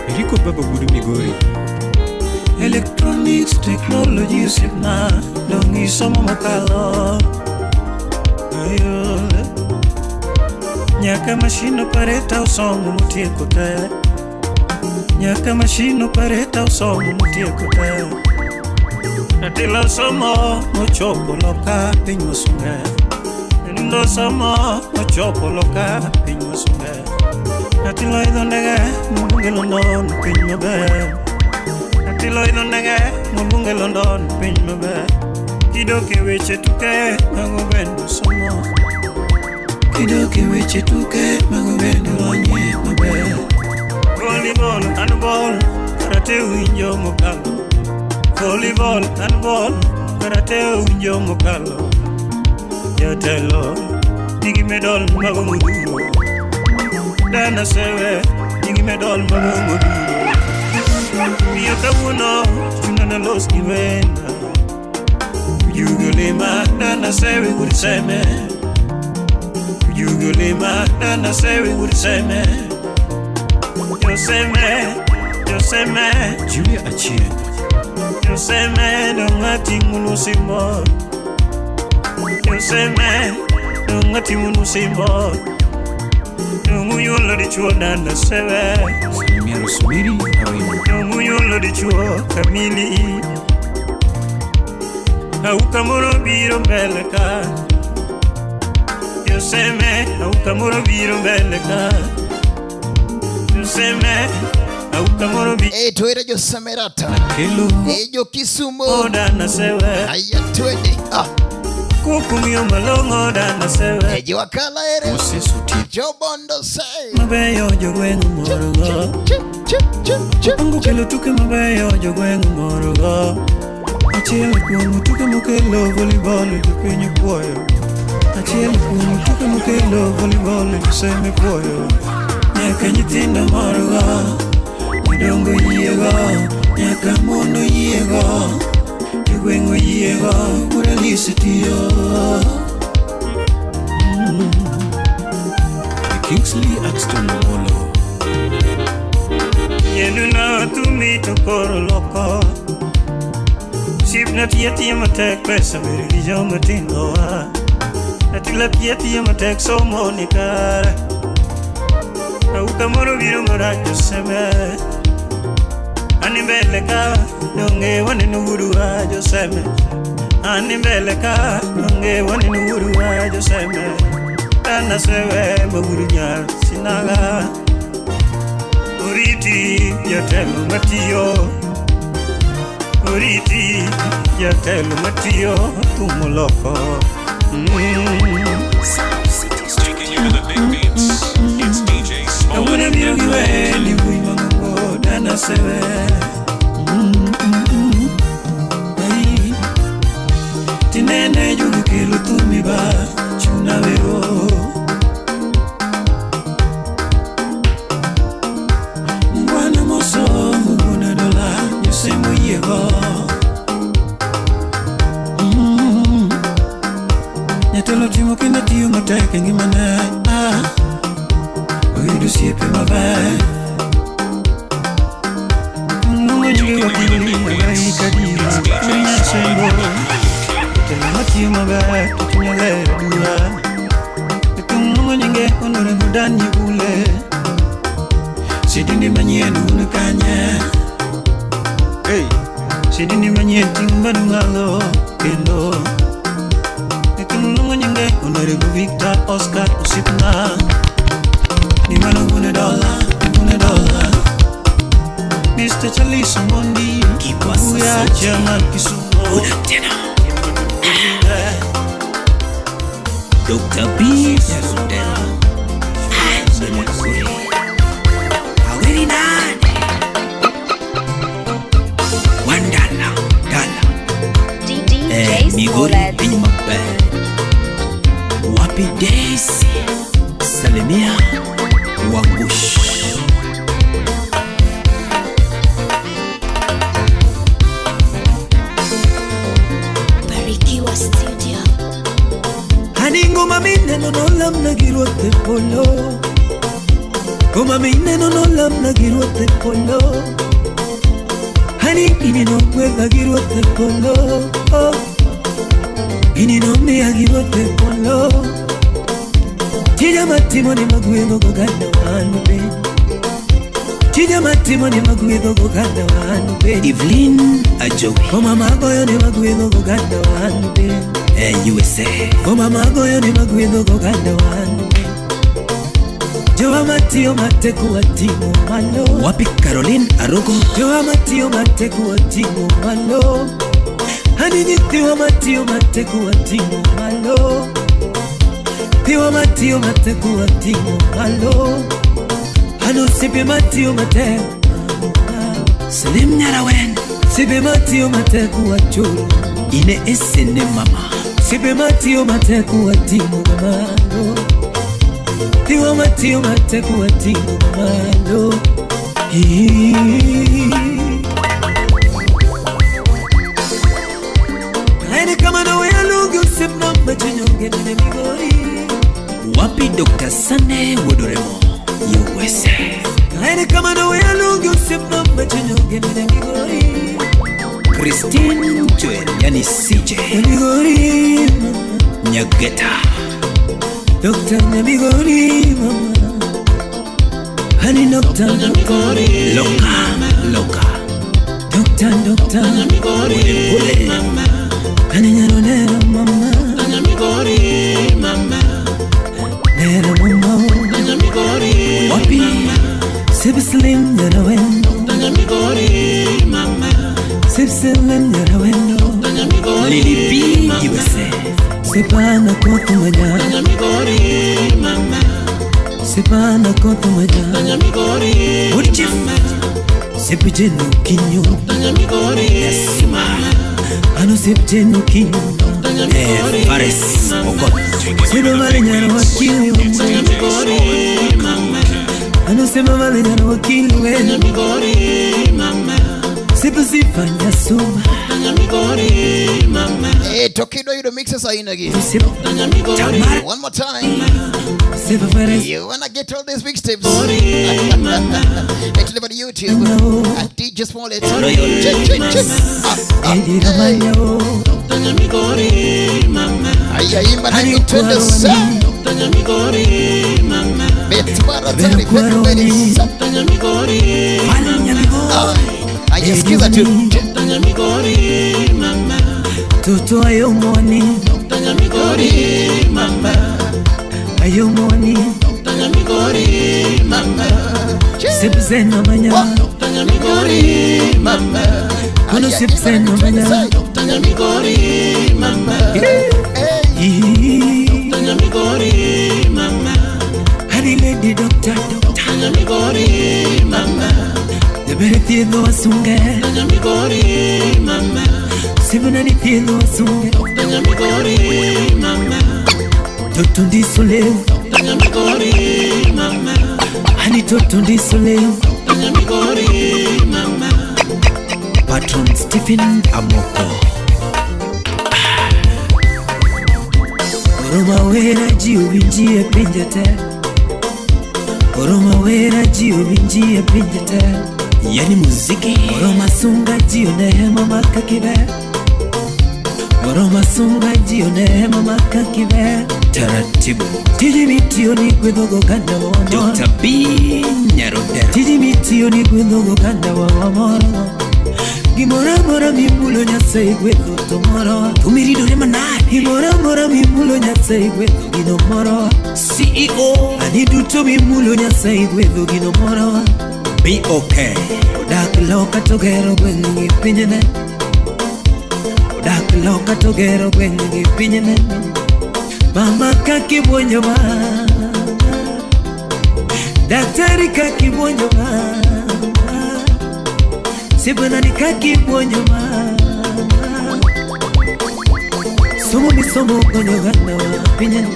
Eriko Baba wuod Migori. Electronics technology osiepna, dong' isomo mokalo. Ayo. Nyaka machine operator osomo motieko te. Nyaka machine operator osomo motieko te. Atilo somo mochopo loka piny wasunge. Nindo somo mochopo loka piny wasunge. Atilo idho ndege moluonge London piny maber. Atilo idho ndege moluonge London piny maber. Kidok e weche tuke mago bende somo. Kidok e weche tuke mago bende lonye maber. Volleyball, handball, karate winjo mokalo. Volleyball, handball, karate winjo mokalo. Jatelo nigi medal mago modhuro. Dana sewe nigi medal mago modhuro. Miyo kawuono chuna nalos gi wenda. Jugo lima dana sewe wuod seme. Jugo lima dana sewe wuod seme. Joseme, Joseme, Julia Achieng. Joseme dong ating'onu simor. Joseme, Ngati munu simbo. Nungu dichuo dana sewe. Salimia Rosemary Awino. Nungu dichuo kamili. Auka moro biro mbele ka. Yoseme, auka moro biro mbele ka. Yoseme, auka moro biro. Eh, tuere Josemerata. Eh, jo Kisumu. Dana sewe. Aya twende. Ah. Kukumio malongo dana sewe. Eh, jo wakala ere. Jobondo say. Mabeyo jogweng' morogo. Angu kelo tuke mabeyo jogweng' morogo. Achiel kuom tuke mokelo volleyball jopiny puoyo. Achiel kuom tuke mokelo volleyball joseme puoyo. Nyaka nyithindo morgo, jodongo yiego, nyaka mon oyiego, jogweng' oyiego, Uralisi tiyo. Kingsley Axton Molo. Nyenuna tumi to koro loko. Sipna tiyo tiyo matek pesa bedo gi joma tindo wa. Atila tiyo tiyo matek somo ni kare. Auka moro biro marach Joseme. Ani mbele ka donge waneno wuruwa Joseme. Ani mbele ka donge waneno wuruwa Joseme. Dana sewe mawuru nyar sinaga. Oriti jatelo matiyo. Oriti jatelo matiyo thumo loko. Taking you to the big beats. It's DJ Smollett. Awuono biro gi wendi wuoyi mang'ongo dana sewe. Ai. Tinene jogi kelo thumi ba chuna wero. Mungwana moso muguna dola nyosemo yiego. Jatelo timo kinda tiyo matek e ngimane. Ah. Oyudo osiepe maber. Nong'o nyinge wakili Agai Kadiri Nyasembo. Jatelo matiyo maber to chunye ler aduwa. Nong'o nyinge Honorable Dan Nyibule. Sidindi manyien un kanye. Hey. Sidindi manyien ting' badu ng'alo kendo. Nong'o nyinge Honorable Victor Oscar Osipna. Ni mano gune dola, gune dola. Mr. Charlie Omondi, Buya Chairman Kisumu. Tena. Dr. B. Nyarundero. Aweri nane. Wandala, dala. DJ Migori Smollett. piny maber. Wapi Daisy. Salimia Wangush. Barikiwa Studio. Ani ngoma mineno no lamna gi ruoth e polo. Ngoma mineno no lamna gi ruoth e polo. Ani ineno gwedha gi ruoth e polo. Ineno miya gi ruoth e polo. Tija matimo ni magwedho goganda wan be. Tija matimo ni magwedho goganda wan be. Evelyn Ajowi. Ngoma magoyo ni magwedho goganda wan be. USA. Ngoma magoyo ni magwedho goganda wan be. Jowa matiyo matek wating'o malo. Wapi Caroline Arogo. Jowa matiyo matek wating'o malo. Ani nyithiwa matiyo matek wating'o malo. Piwa matiyo matek wating'o malo. Ano osiepe matiyo matek. Salim Nyarawen. Osiepe matiyo matek wachulo. Ine esene mama. Osiepe matiyo matek wating'o malo. Piwa matiyo matek wating'o malo. Kaeni kama nawe alungi osiepna machinyonge nene Migori. Wapi Dr. Sane Wodoremo. USA. Kaeni kama nawe alungi osiepna machinyonge nene Migori. Christine Joel, yani CJ. Migori. Nyageta. Dr. Nyamigori mama. Hani Dr. Nyamigori Loka loka. Dr. Dr. Nyamigori pole mama. Hani nyaro nero mama. Dr. Nyamigori mama. Nero mama. Dr. Nyamigori wapi? Sip slim nyaro. Dr. Nyamigori mama. Sip slim nyaro. Dr. Nyamigori Lily B USA. Sipana kotu manya. Dr. Nyamigori mama. Sipana kotu manya. Dr. Nyamigori Wood Chief. Sipjenu kinyo. Dr. Nyamigori Yasuma. Ano sipjenu kinyo. Dr. Nyamigori Fares Okot. Sema male nyaro wakili. It's DJ Smollett, the cool king. Ano sema male nyaro wakili. Dr. Nyamigori mama. Sipa sifanya suma. Dr. Nyamigori mama. Hey, Tokido you the mixes are in again. Dr. Nyamigori One more time. Sipa Fares. You wanna get all these mixtapes? Mama. It's live on YouTube at DJ Smollett. Royal Check, check, check. Edira manyo. Dr. Nyamigori mama. Aya imba na mitwende sa. Dr. Nyamigori mama. Betwara tari pembeni sa. Dr. Nyamigori Fali Nyamigori. Aya sikiza tu. Dr. Nyamigori mama. Toto ayomoni. Dr. Nyamigori mama. Ayomoni. Dr. Nyamigori mama. Sipzeno manya. Dr. Nyamigori mama. Ano sipzeno manya. Dr. Nyamigori mama. Dr. Nyamigori mama. Hani lady doctor doctor. Dr. Nyamigori mama. Debere thiedho wasunge. Dr. Nyamigori mama. Sibuna ni thiedho wasunge. Dr. Nyamigori mama. Toto ndisole. Dr. Nyamigori mama. Hani toto ndisole. Dr. Nyamigori mama. Patron Stephen Amoko. Oroma wera ji owinji e pinje te. Oroma wera ji owinji e pinje te. Yani muziki. Oroma sunga ji onehema makakibe. Oroma sunga ji onehema makakibe. Taratibu. Tiji mitiyo ni gwedhogo ganda wa moro. Dr. B Nyarodero. Tiji mitiyo ni gwedhogo ganda wa moro. Gimoro amora mimulo Nyasaye gwedho to moro. Tumiridore manade. Gimoro amora mimulo Nyasaye gwedho gino moro. CEO Ani duto mimulo Nyasaye gwedho gino moro. BOK. Odak loka to gero gweng' gi pinyne. Odak loka to gero gweng' gi pinyne. Mama kakibuonjo ma. Daktari kakibuonjo ma. Sibana ni kakibuonjo ma. Somo misomo konyo ganda wa pinyne.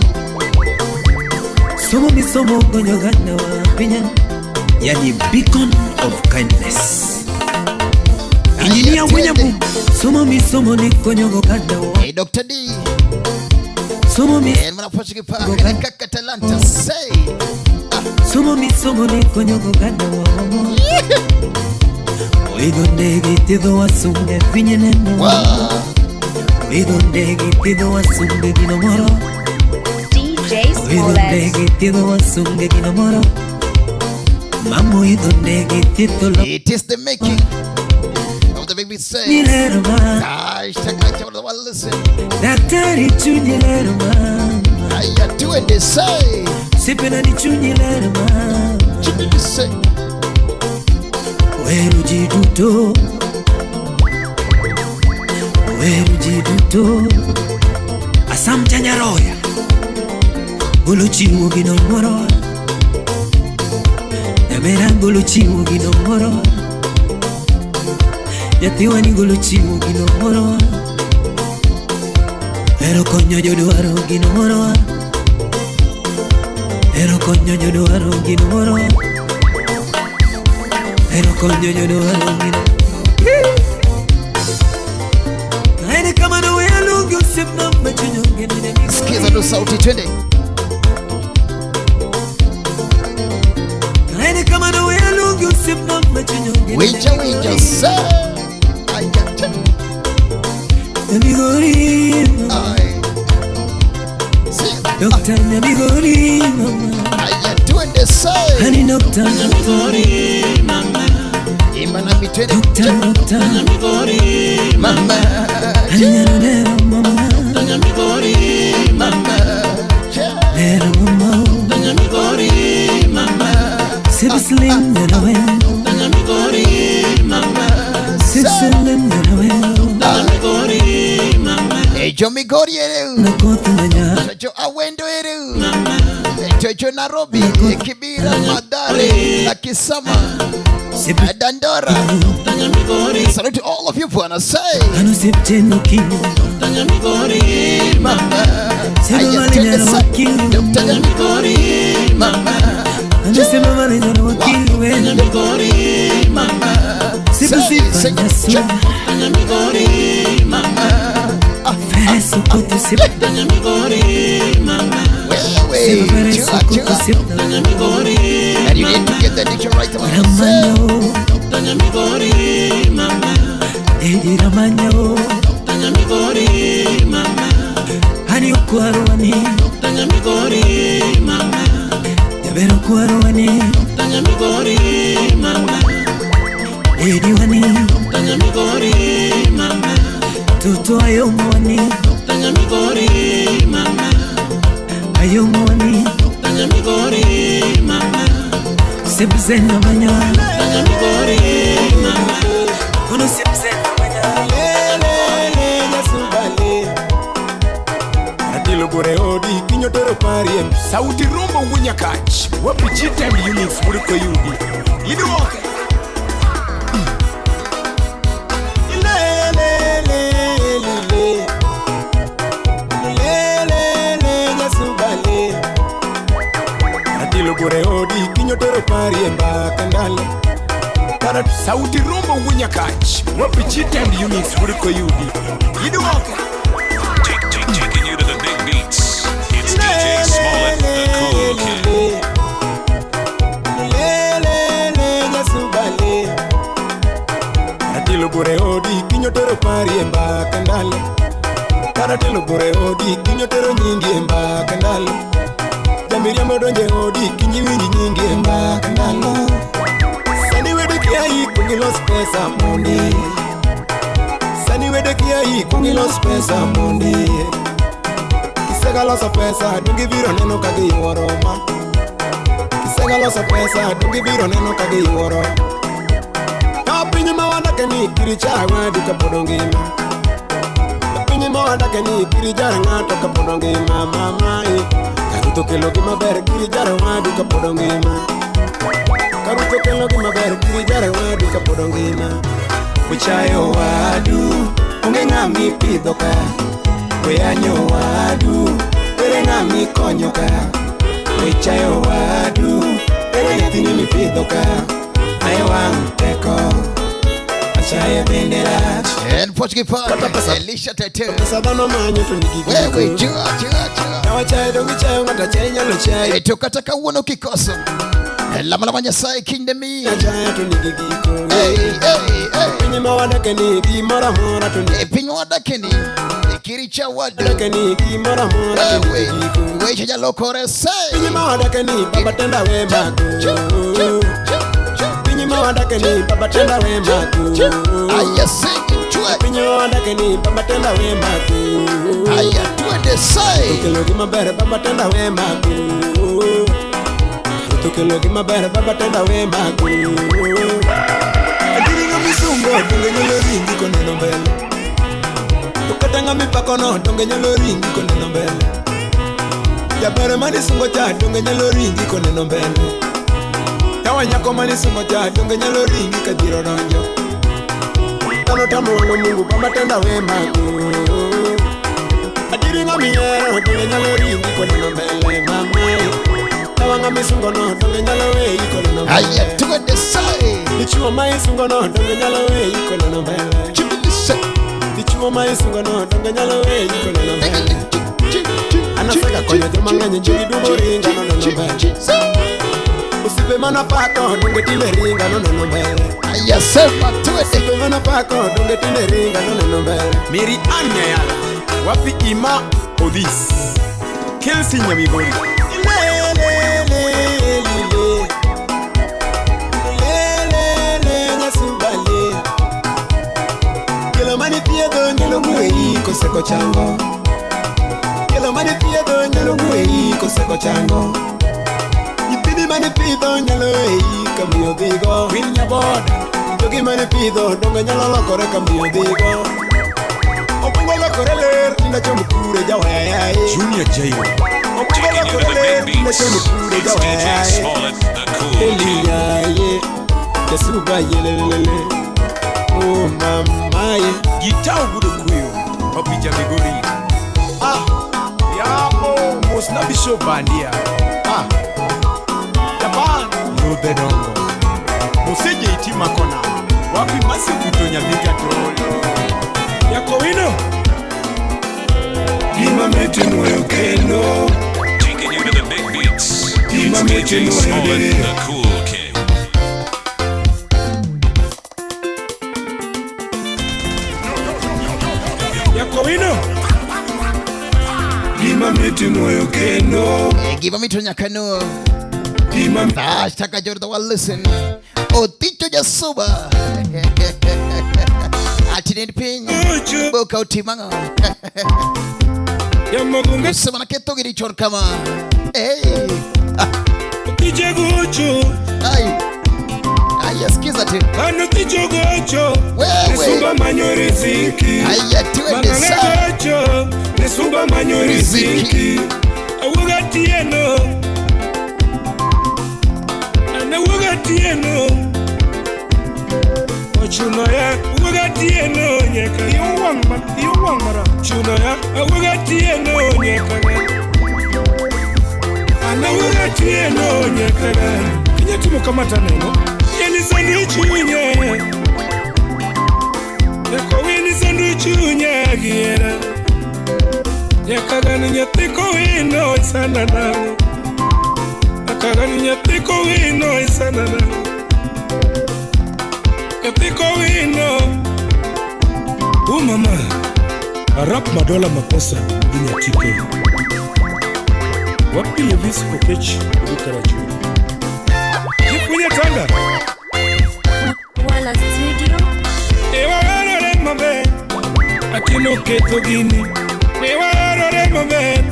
Somo misomo konyo ganda wa pinyne. Yani beacon of kindness. Engineer William. Somo misomo ni konyo ganda wa. Hey, Dr. D. Somo mi And mwana pa kaka talanta say. Somo misomo ni konyo ganda wa. Oidho ndege tidho wasunge pinye neno. Oidho ndege tidho wasunge gino moro. DJ Oidho Smollett. ndege tidho wasunge gino moro. Mamo idho ndege tidho lo. It is the making of the big say. Nilero ma. Listen. Daktari chunyi lero ma. Aya tuende say. Sipena ni chunyi lero ma. Chunyi say. Weru ji duto. Weru ji duto. Asam Chanyaroya. Golo chiwo gino moro. Nyamera golo chiwo gino moro. Nyathiwa ni golo chiwo gino moro. Ero konyo jodwaro gino moro. Ero konyo jodwaro gino moro. Ero konyo jodwaro gino. Aene kama no wealuongi osiepna machuny onge ni ne Sikiza tu sauti twende. Aene kama no wealuongi osiepna machuny onge ni ne Winja winja say. Aya te. Migori Ai. Si. Dr. Nyamigori mama. Aya twende say. Hani Dr. Nyamigori mama. Imba na mitwende. Dr. Nyamigori mama. Hani Nyarolero mama. Dr. Nyamigori mama. Lero mama. Dr. Nyamigori mama. Sibslim nyarawe. Dr. Nyamigori mama. Sibslim nyarawe. Dr. Nyamigori mama. Ejo Migori eru. Nakothi manya. Ejo Awendo eru. Ejo Nairobi, Kibera, Mathare, Lakisama, Dandora. Salute to all of you bwana say. Ano sipteno kinyo. Dr. Nyamigori mama. Aya twende say. Dr. Nyamigori mama. Ano sema mane nyarawe. Nyamigori mama. Sibslim Dr. Nyamigori mama. Fereso kote sip. Dr. Nyamigori mama. Wewe, chua chua. Dr. Nyamigori And you need to get the dictionary right away. Ramanyo. Dr. Nyamigori mama. Edi Ramanyo. Dr. Nyamigori mama. Hani okwarwani. Dr. Nyamigori mama. Jabero kwarwani. Dr. Nyamigori mama. Edi wani. Dr. Nyamigori mama. Toto ayomwani. Dr. Nyamigori mama. Ayomwani. Dr. Nyamigori mama. Sibzena manya. Dr. Nyamigori mama. Kono sibzena manya. Lele nyasubale. Ratilo gore odi kinyo tero parie. Sauti rumbo wunyakach. Wapi GTM units wuruko yudi. Iduoke. Gore odi kinyo tero parie mbaka ndalo. Kara sauti rumbo wunyakach. Wapi GTM units wuruko yudi. Iduoke. Taking you to the big beats. It's DJ Smollett, the cool kid. Lele nyasubale. Ratilo gore odi kinyo tero parie mbaka ndalo. Karatilo gore odi kinyo tero nyingi mbaka ndalo. Miriambo donje odi kinyi winji nyingi mbaka ndalo. Sani wede kiai kungi los pesa mondi. Sani wede kiai kungi los pesa mondi. Kisega loso pesa dongi biro neno ka giyuoro ma. Kisega loso pesa dongi biro neno ka giyuoro. Ka piny ma wadake ni kiri cha wadu kapod ngima. Ka piny ma wadake ni kiri jar ng'ato kapod ngima mama. Karuto kelo gima ber kiri jaro wadu kapod ngima. Karuto kelo gima ber kiri jaro wadu kapod ngima. Uchayo wadu onge ng'ami pidho ka. Oyanyo wadu ere ng'ami konyo ka. Uchayo wadu ere nyathini mipidho ka. Aye wang' teko achaye bende rach. And Portuguese Park, Elisha Tete. Pesa dhano manyo to nigi giko. Wewe chua chua chua. Kawachaye dongi chayo ng'ato achiel nyalo chayo. Eto kata kawuono kikoso. Lama lama Nyasaye kinde mi. Achaye to nigi giko. Hey hey hey. Piny ma wadake ni gimoro amora to nigi. Piny wadake ni kiricha wadu. Wadake ni gimoro amora to nigi giko. Weche jalokore say. Piny ma wadake ni baba tenda wema ko. Piny ma wadake ni baba tenda wema ko. Aya sing chue. Piny ma wadake ni baba tenda wema ko. Aya twende say. Okelo gima ber baba tenda wema ko. Okelo gima ber baba tenda wema ko. Adiri ng'ami sungo donge nyalo ringi koneno mbele. To kata ng'ami pako no donge nyalo ringi koneno mbele. Jaber mani sungo cha donge nyalo ringi koneno mbele. Tawa nyako mani sungo cha donge nyalo ringi kadhiro donjo. Tano tamo wang'o Mungu baba tenda wema ko. Adiri ng'ami hero donge nyalo ringi koneno mbele mama. Tawa ng'ami sungo no donge nyalo weyi koneno mbele. Aya twende say. Dichuo ma isungo no donge nyalo weyi koneno mbele. Dichuo ma isungo no donge nyalo weyi koneno mbele. Anaseka konyo joma ng'eny ji dugo ringa no neno mbele. Usipe mana pako donge tinde ringa no neno mbele. Aya sema twende. Usipe mana pako donge tinde ringa no neno mbele. Mary Ann Nyayala. Wapi Ima Odhis. Kelsey Nyamigori. Koseko chango Kelo mane piedho nyalo gweyi koseko chango Nyithindi mane pidho nyalo eyi kambi odhigo Win nyaboda Jogi mane pidho donge nyalo lokore kambi odhigo Opungo lokore ler tinda chomo kure jaweyaye Junior Jairo. Opungo lokore ler tinda chomo kure jaweyaye Eliyaye Jasuba yelelele Oh mamaye Gitau gudo kuyo Papi Jamigori. Ah, Yamo Mosna Bishop Bandia. Ah, Japan Lube Dongo. Moseje itima kona. Wapi masi kutonya viga tolo. Yakowino. Gima meti moyo kendo. Taking you to the big beats. Gima meti DJ moyo Smollett, dere. the cool king. Yakowino. Gima meti moyo kendo. Gima mito nyakano. Gima Hashtag Jordan wa listen. Otito Jasuba. Atinen piny. Boka otimango. Yamagunga. Sema na keto giri chon kama. Hey. Otije gocho. Ai. Ai, sikiza tu. Ano ticho gocho. Wewe. Nesumba manyo riziki. Aya tuende sawa. Gocho. Nesumba manyo riziki. Awuga tieno. Ana wuga tieno. Ochuno ya wuga tieno nyeka. Iyo wang mara. Chuno ya wuga tieno nyeka. Ana wuga tieno nyeka. Kinya timo kama taneno. Yeni sandu chunye. Yako weni sandu chunye giera. Yakagani nyathi kowino isana nango. Akagani nyathi kowino isana nango. Nyathi kowino. Oh mama, arap madola makosa ginyatike. Wapi Levis Okech Karachu. Jikunye tanga. Wala studio. Ewa warore mabe. Atino ketho gini. Ewa warore mabe.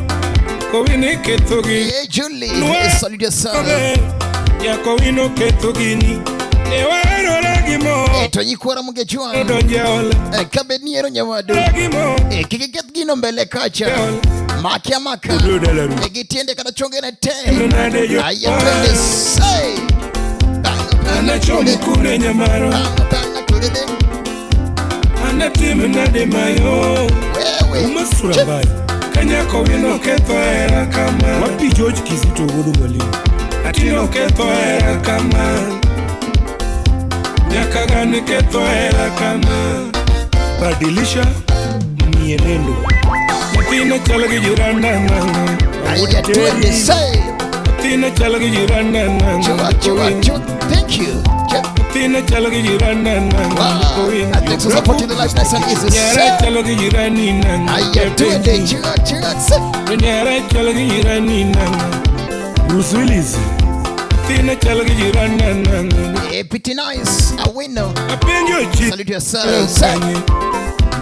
Kowini ketho gini. Hey Julie, salut yourself. Ya kowino ketho gini. Ewa warore gimo. To nyikwara mungejua. Odonje ole. Kabe niero nyawadu. Kik ket gino mbele kacha. Makia maka. Gitiende kata chonge na te. Aya twende say. Anachomo kure nyamaro. Anatim nade mayo. Wewe. Umasura mbaya. Kanyako wino ketho hera kama. Wapi George Kizito wuod Mwalimu. Atino ketho hera kama. Nyakagani ketho hera kama. Badilisha mienendo. Nyathina chalo gi jiranda nang'o. Aya twende say. Nyathina chalo gi jiranda nang'o. Chua chua. Thank you. Nyathina chalo gi jiranda nang'o. Wow. And thanks for supporting the life nice and easy. Nyara chalo gi jirani nang'o. Aya twende chua chua. Nyara chalo gi jirani nang'o. Bruce Willis. Nyathina chalo gi jiranda nang'o. Hey, pretty nice. A winner. Apenjo chi. Salute yourself.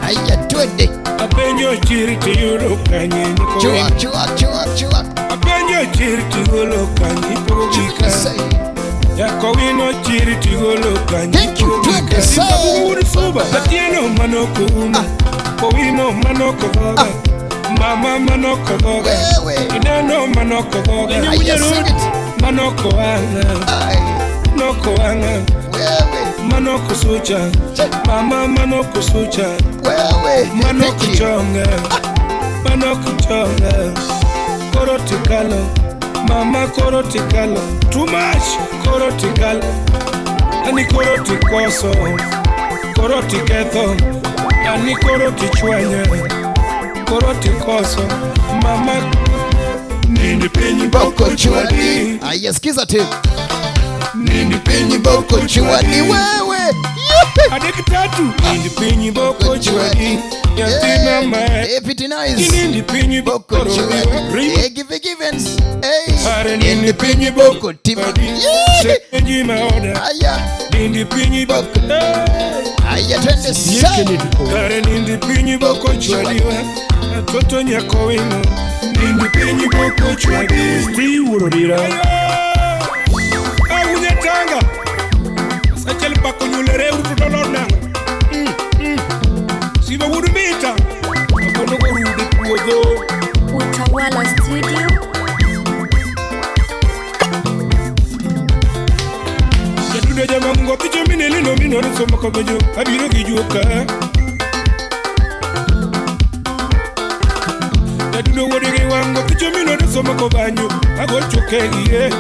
Aya twende. Apenjo chiri tiyudo kanye. Chua chua chua chua. Apenjo chiri tigolo kanye. Ipogo gi kanye. Yakowino chiri tigolo kanye. Thank you. Twende say. Suba. Atieno manoko uma. Kowino manoko goga. Mama manoko goga. Ineno manoko goga. Aya sing it. Manoko anga. Noko anga. Manoko sucha. Mama manoko sucha. Wewe. Manoko chonga. Manoko chonga. Koro tikalo. Mama koro tikalo. Too much. Koro tikalo. Ani koro tikoso. Koro tiketho. Ani koro tichwanya. Koro tikoso. Mama nindi piny boko chwadi. Aya sikiza tu. Nindi piny boko chwadi wewe. Adek tatu. Nindi piny boko chwadi. Nyathi mama. Hey, Pity Nice. Inindi piny Boko koro Chwadi. Hey, Give Givens. Hey. Are nindi piny Boko Tima. Yeah. Seji maoda. Aya. Nindi piny boko. Aya, twende sa. Kare nindi piny boko chwadiwa. Toto nyako wino. Nindi piny boko chwadi. Sti wurodira. Awunye tanga. Sachel bako nyulere uruto nang. Siba wudu mita. Akono gorude puodho. Utawala Studio. Jadudo jamango picho minene no minoro somo kobejo. Abiro gi juoka. Jadudo wuode gi wango picho minoro somo kobanyo. Ago choke gi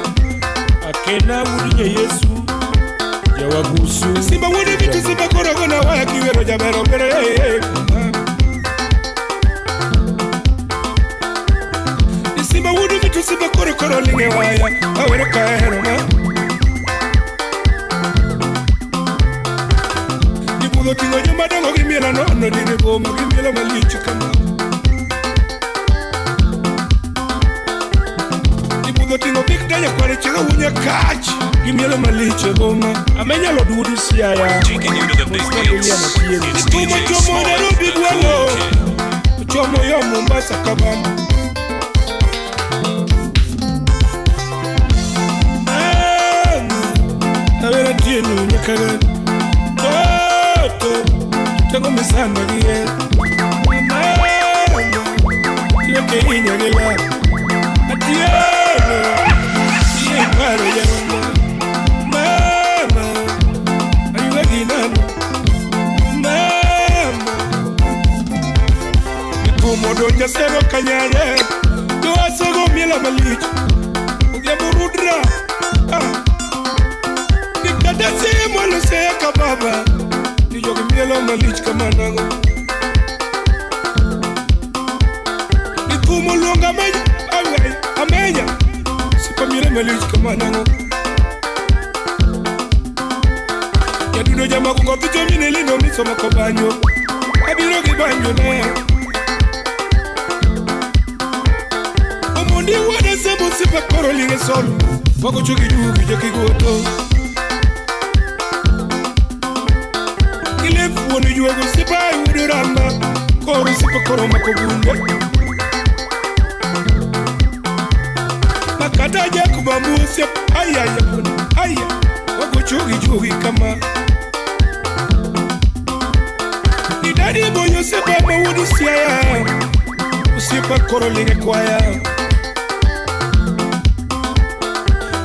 Akena wuod nye Yesu. Jawagusu. Simba wuode vitu simba korogo na waya kiwero jabero bere. Simba wuode vitu simba koro koro linge waya. Awero kahero ma. Ibudho tingo joma dongo gi miela nono dire boma gi miela malich kama. Ibudho tingo big danya kware chiga wunya kach gi miela malich e boma. Amenyalo dudu siaya. Taking you to the big beats. It's Tumo DJ chomo Smollett, Nairobi the gwelo. cool kid. Chomo yo Mombasa kabamba. Awera tieno nyakaga. Toto tango misana gie. Mama tiyo inya gila. Atieno iye paro ya mama. Ayuga ginano. Mama Nikumo donja sero kanyare. Doasogo miela malich. Odhiambo rudra. Ah. Nikata semo loseka baba. Ni jogi mielo malich kamanago. Nikumo luonga amenya. Away amenya. Sipa mielo malich kamanago. Jadudo jamakungo picho mine lino misomo kobanyo. Abiro gi banjo ne. Omondi wuode sembo sipa koro linge sol. Wago chogi jugi joki goto. Ile fuoni juego sipa yudo ramba. Koro sipa koro mako bunde. Makata jaku bambu siap. Aya ya aya. Wago chogi jugi kama. Idadi bonyo sipa mawudu siaya. Usipa koro linge kwaya.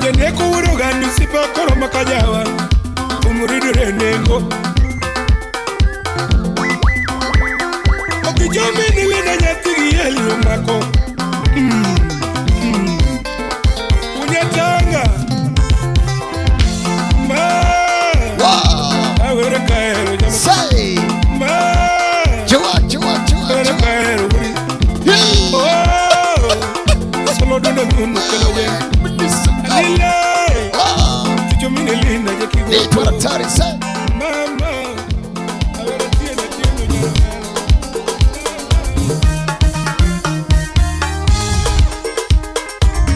Jeneko wudo gandu sipa koro makajawa. Umuridure nengo. Okichomi nilina nyathi gi eli omako. Unyatanga. Ma. Awere kahero jama. Say. Ma. Chua chua chua. Awere kahero wuri. Oh. Solo dondo miuno kelo je. Alile. Kichomi nilina jakigo. Ni hatari say. Mama. Awere tieno tieno jama.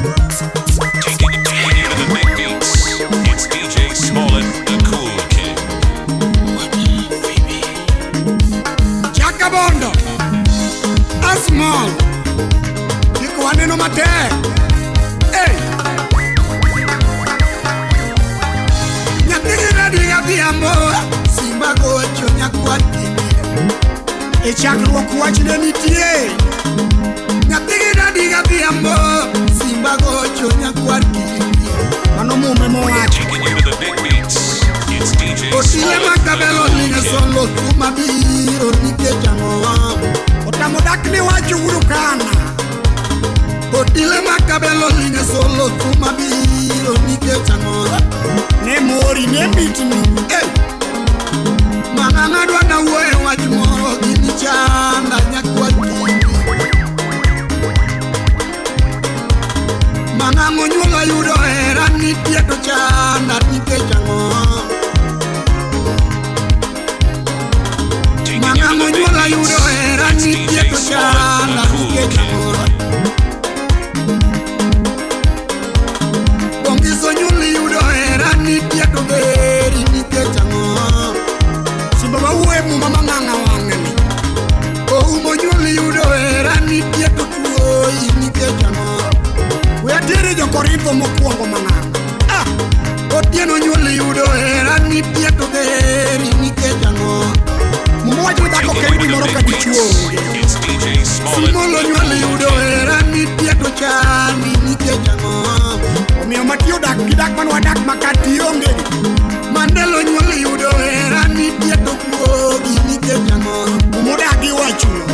Taking you to the big beats. It's DJ Smollett, the cool kid. Chakabondo Asmall Kik waneno matek. Hey! Nyathigi radi adhiambo Simba gocho nyakwar kiki. E chakruok wach ne nitie. Nyathigi radi adhiambo Simba gocho nyakwar kiki. Mano mume mowacho. Taking you to the big beats. It's DJ Otile Smollett, the makabelo cool line kid. solo kuma biro nikech ang'o Otamo dak ni wacho wudo kana. Otile makabelo line solo kuma biro nikech ang'o Ne mori ne mitni eh. Mang'ang'a dwa nawuoye wach moro gini chanda nyakwa kiki. Mang'ang'o nyuolo yudo hera nitie to chanda nikech ang'o Taking you to Mang'ang'o the big nyuolo beats. yudo hera Nitiere jo-Korintho mokwongo manana. Ah! Otieno nyuol yudo hera nitie to dheri nikech ang'o? Muma wacho ni dhako Taking kend you to gimoro the ka big dichuo beats. onge. It's DJ Smollett, Simolo the nyuol Cool yudo King. hera nitie to chandi nikech ang'o? Omiyo matiyo dak gi dak man wadak makati onge. Mandelo nyuol yudo hera nitie to kuogi nikech ang'o? Kumodagi wachuno.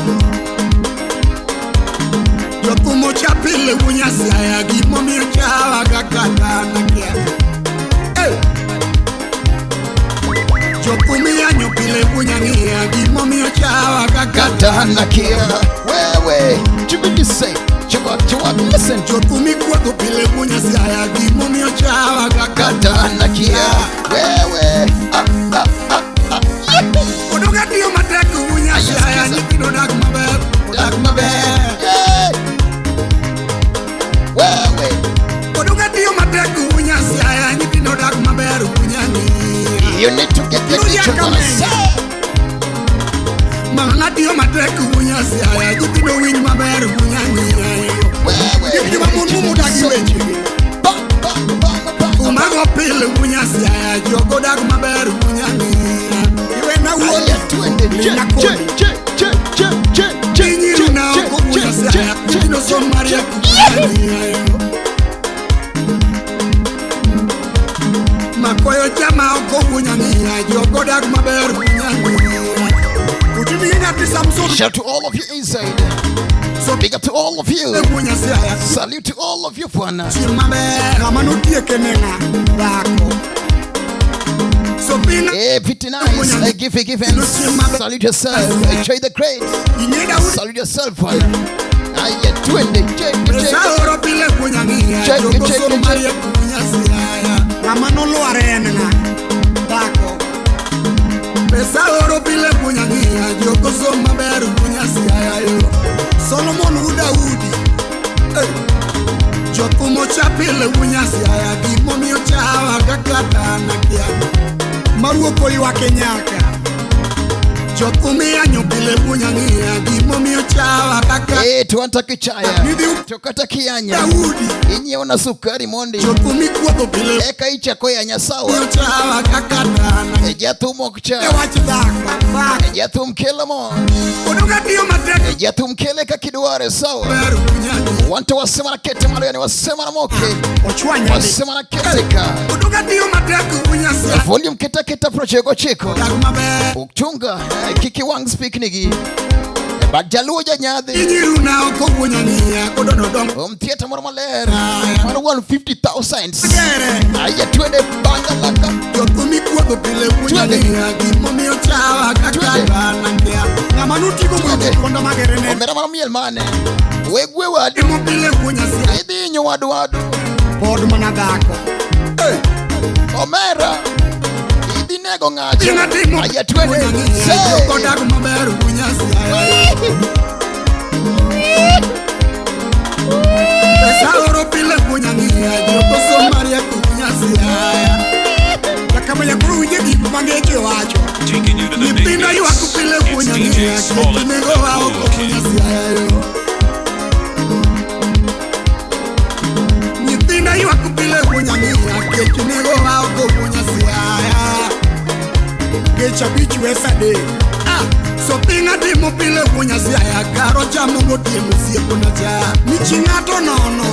Jothumo cha pile wunyasiaya gimomiyo chawa kaka dhano kia. Hey! Jothum iyanyo pile wunyang'iya gimomiyo chawa kaka Katana kia. Wewe. Chibidi say. Chiwa chiwa listen. Jothum ikuodho pile wunyasiaya gimomiyo chawa kaka Katana kia. Wewe. Ah ah ah ah. Yeah. Odoga tiyo matek wunyasiaya Aya, sikiza. nyithindo dak maber odak maber Yeah. Wewe. Odoga tiyo matek wunyasiaya nyithindo dak maber wunyang'iya You need to get the Luya picture. Kamenya. Mama tiyo matek wunyasiaya nyithindo winj maber wunyang'iya Wewe. Gik joma mon mumudagi wechegi Bang bang bang bang. Umago pile wunyasiaya jogo dak maber wunyang'iya Iwena wuon Aya twende. Che Lina che koni che che che che che Inyiruna che oko che wunyasiaya che nyithindo som mariek wunyang'iya Makoyo chama oko wunyang'iya jogo dak maber wunyang'iya Utimi gi nyathi Samson Shout to all of you inside. So Big up to all of you. wunyasiaya Salute to all of you, bwana. Chieng' maber ng'ama notieke ne ng'a dhako Sopina Hey, pretty nice. Hey, give it, give it. Salute yourself. Enjoy the great. ing'e Daudi Salute yourself, bwana. Aya twende. Che che Pesa oro pile wunyang'iya Check, jogo check, som check. mariek wunyasiaya ng'ama nolwar en ng'a dhako Pesa oro pile wunyang'iya jogo som maber wunyasiaya yo Solomon wu Daudi Eh. Jothumo cha pile wunyasiaya gimomiyo chawa kaka dhano kia Maruok oywake nyaka Jothum iyanyo pile wunyang'iya gimomiyo chawa kaka Eh, tuanta kichaya. Nidhi Tokata kianya. Daudi Inyiewo na sukari mondi. Jothum ikuodho pile Eka ichako yanya sawa. miyo chawa kaka dhano E jathum ok cha. E wach dhako dhako E jathum kelo mo. Odoga tiyo matek E jathum kele kaka idware sawa. ber wunyang'iya Wanto wasema na kete malo yani wasema na moke. Ochwanya Wasema na kete ka. Odoga tiyo matek wunyasiaya Volume keta keta prochego chiko. dak maber Ukchunga kiki wang speak nigi. Bad jaluo janyadhi. Inyiruna oko wunyang'iya kodono dongo Home theater moro maler. Mano 150,000. Gere Aya twende banga laka. Jothum ikuodho pile wunyang'iya gimomiyo chawa kaka Twende. dhano kia Ng'ama notigo Twende. mondo kondo magere ne Omera mano miel mane. Wegwe wadu. Timo pile wunyasiaya Idhi hinyo wadu wadu. pod mana dhako Omera. Idhi nego ng'acho. Ing'a timo Aya twende. wunyang'iya Say. jogo dak maber wunyasiaya Pesa oro pile wunyang'iya jogo som mariek wunyasiaya Jakamanya koro winje gik mangeche wacho Taking you to the big Nyithindo ywak beats. pile It's DJ wunyang'iya kech Smollett, nego the wa Cool oko King. wunyasiaya yo Nyithindo ywak pile wunyang'iya kech nego wa oko wunyasiaya Kech abich wes adek Ah, Sopinga timo pile wunyasiaya karo chamo gotieno osiepna cha Michi ng'ato nono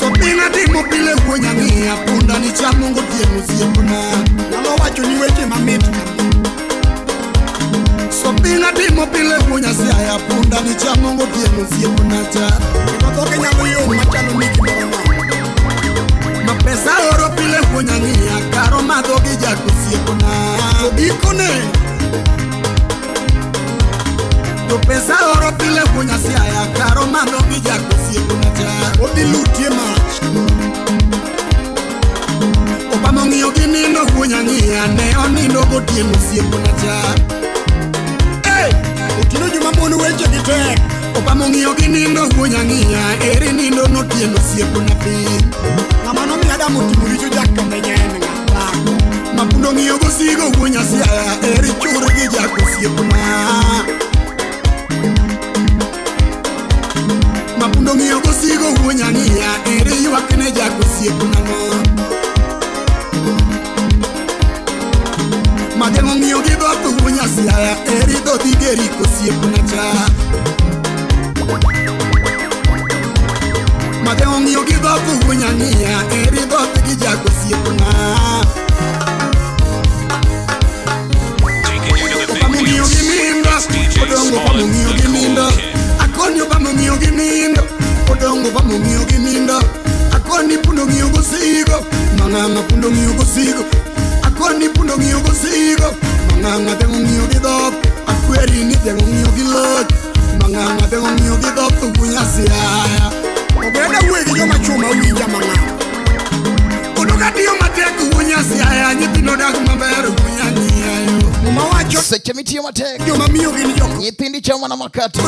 Sopinga timo pile wunyang'iya punda ni chamo gotieno osiepna Nyalo wacho ni weche mamit kama Sopinga timo pile wunyasiaya punda ni chamo gotieno osiepna cha Kendo dhoge nyalo yom machalo ni gimoro nono Ma pesa oro pile wunyang'iya karo madho gi jak osiepna To gikone To pesa oro pile wunyasiaya karo madho gi jak osiepna cha Odhi lutie mach Obama ong'iyo gi nindo wunyang'iya ne onindo gotieno osiepna cha Hey! Otieno juma mon weche gi tek Obama ong'iyo gi nindo wunyang'iya eri nindo notieno osiepna piny Ng'ama nomiyo Adam otimo richo jakamenya en ng'a dhako Mapundo ong'iyo gosigo wunyasiaya eri chur gi jak osiepna Mapundo ong'iyo idhodhi geri kosiepna cha. Madhe ong'iyo gi dhoth wuonya ng'iya, eri dhoth gi jago osiepna. Obamong'iyo gi nindo, odongo obamong'iyo gi nindo. Akoni obamong'iyo gi nindo, odongo obamong'iyo gi nindo. Akoni pundo ng'iyo gosigo, mang'ang'a pundo ng'iyo gosigo. Akoni pundo ng'iyo gosigo, mang'ang'a dhiang' ong'iyo gi dhok. Akweri ni dhiang' ong'iyo gi loch, mang'ang'a dhiang' ong'iyo gi dhok wuonya Siaya. Ogenda wuoyi gi joma chwo ma winja mang'ang'a. Odoga tiyo matek wuonya Siaya, nyithindo dak maber wuonya ng'iya yo. Muma wacho seche mitiyo matek joma miyo gin jok nyithindi chamo mana makate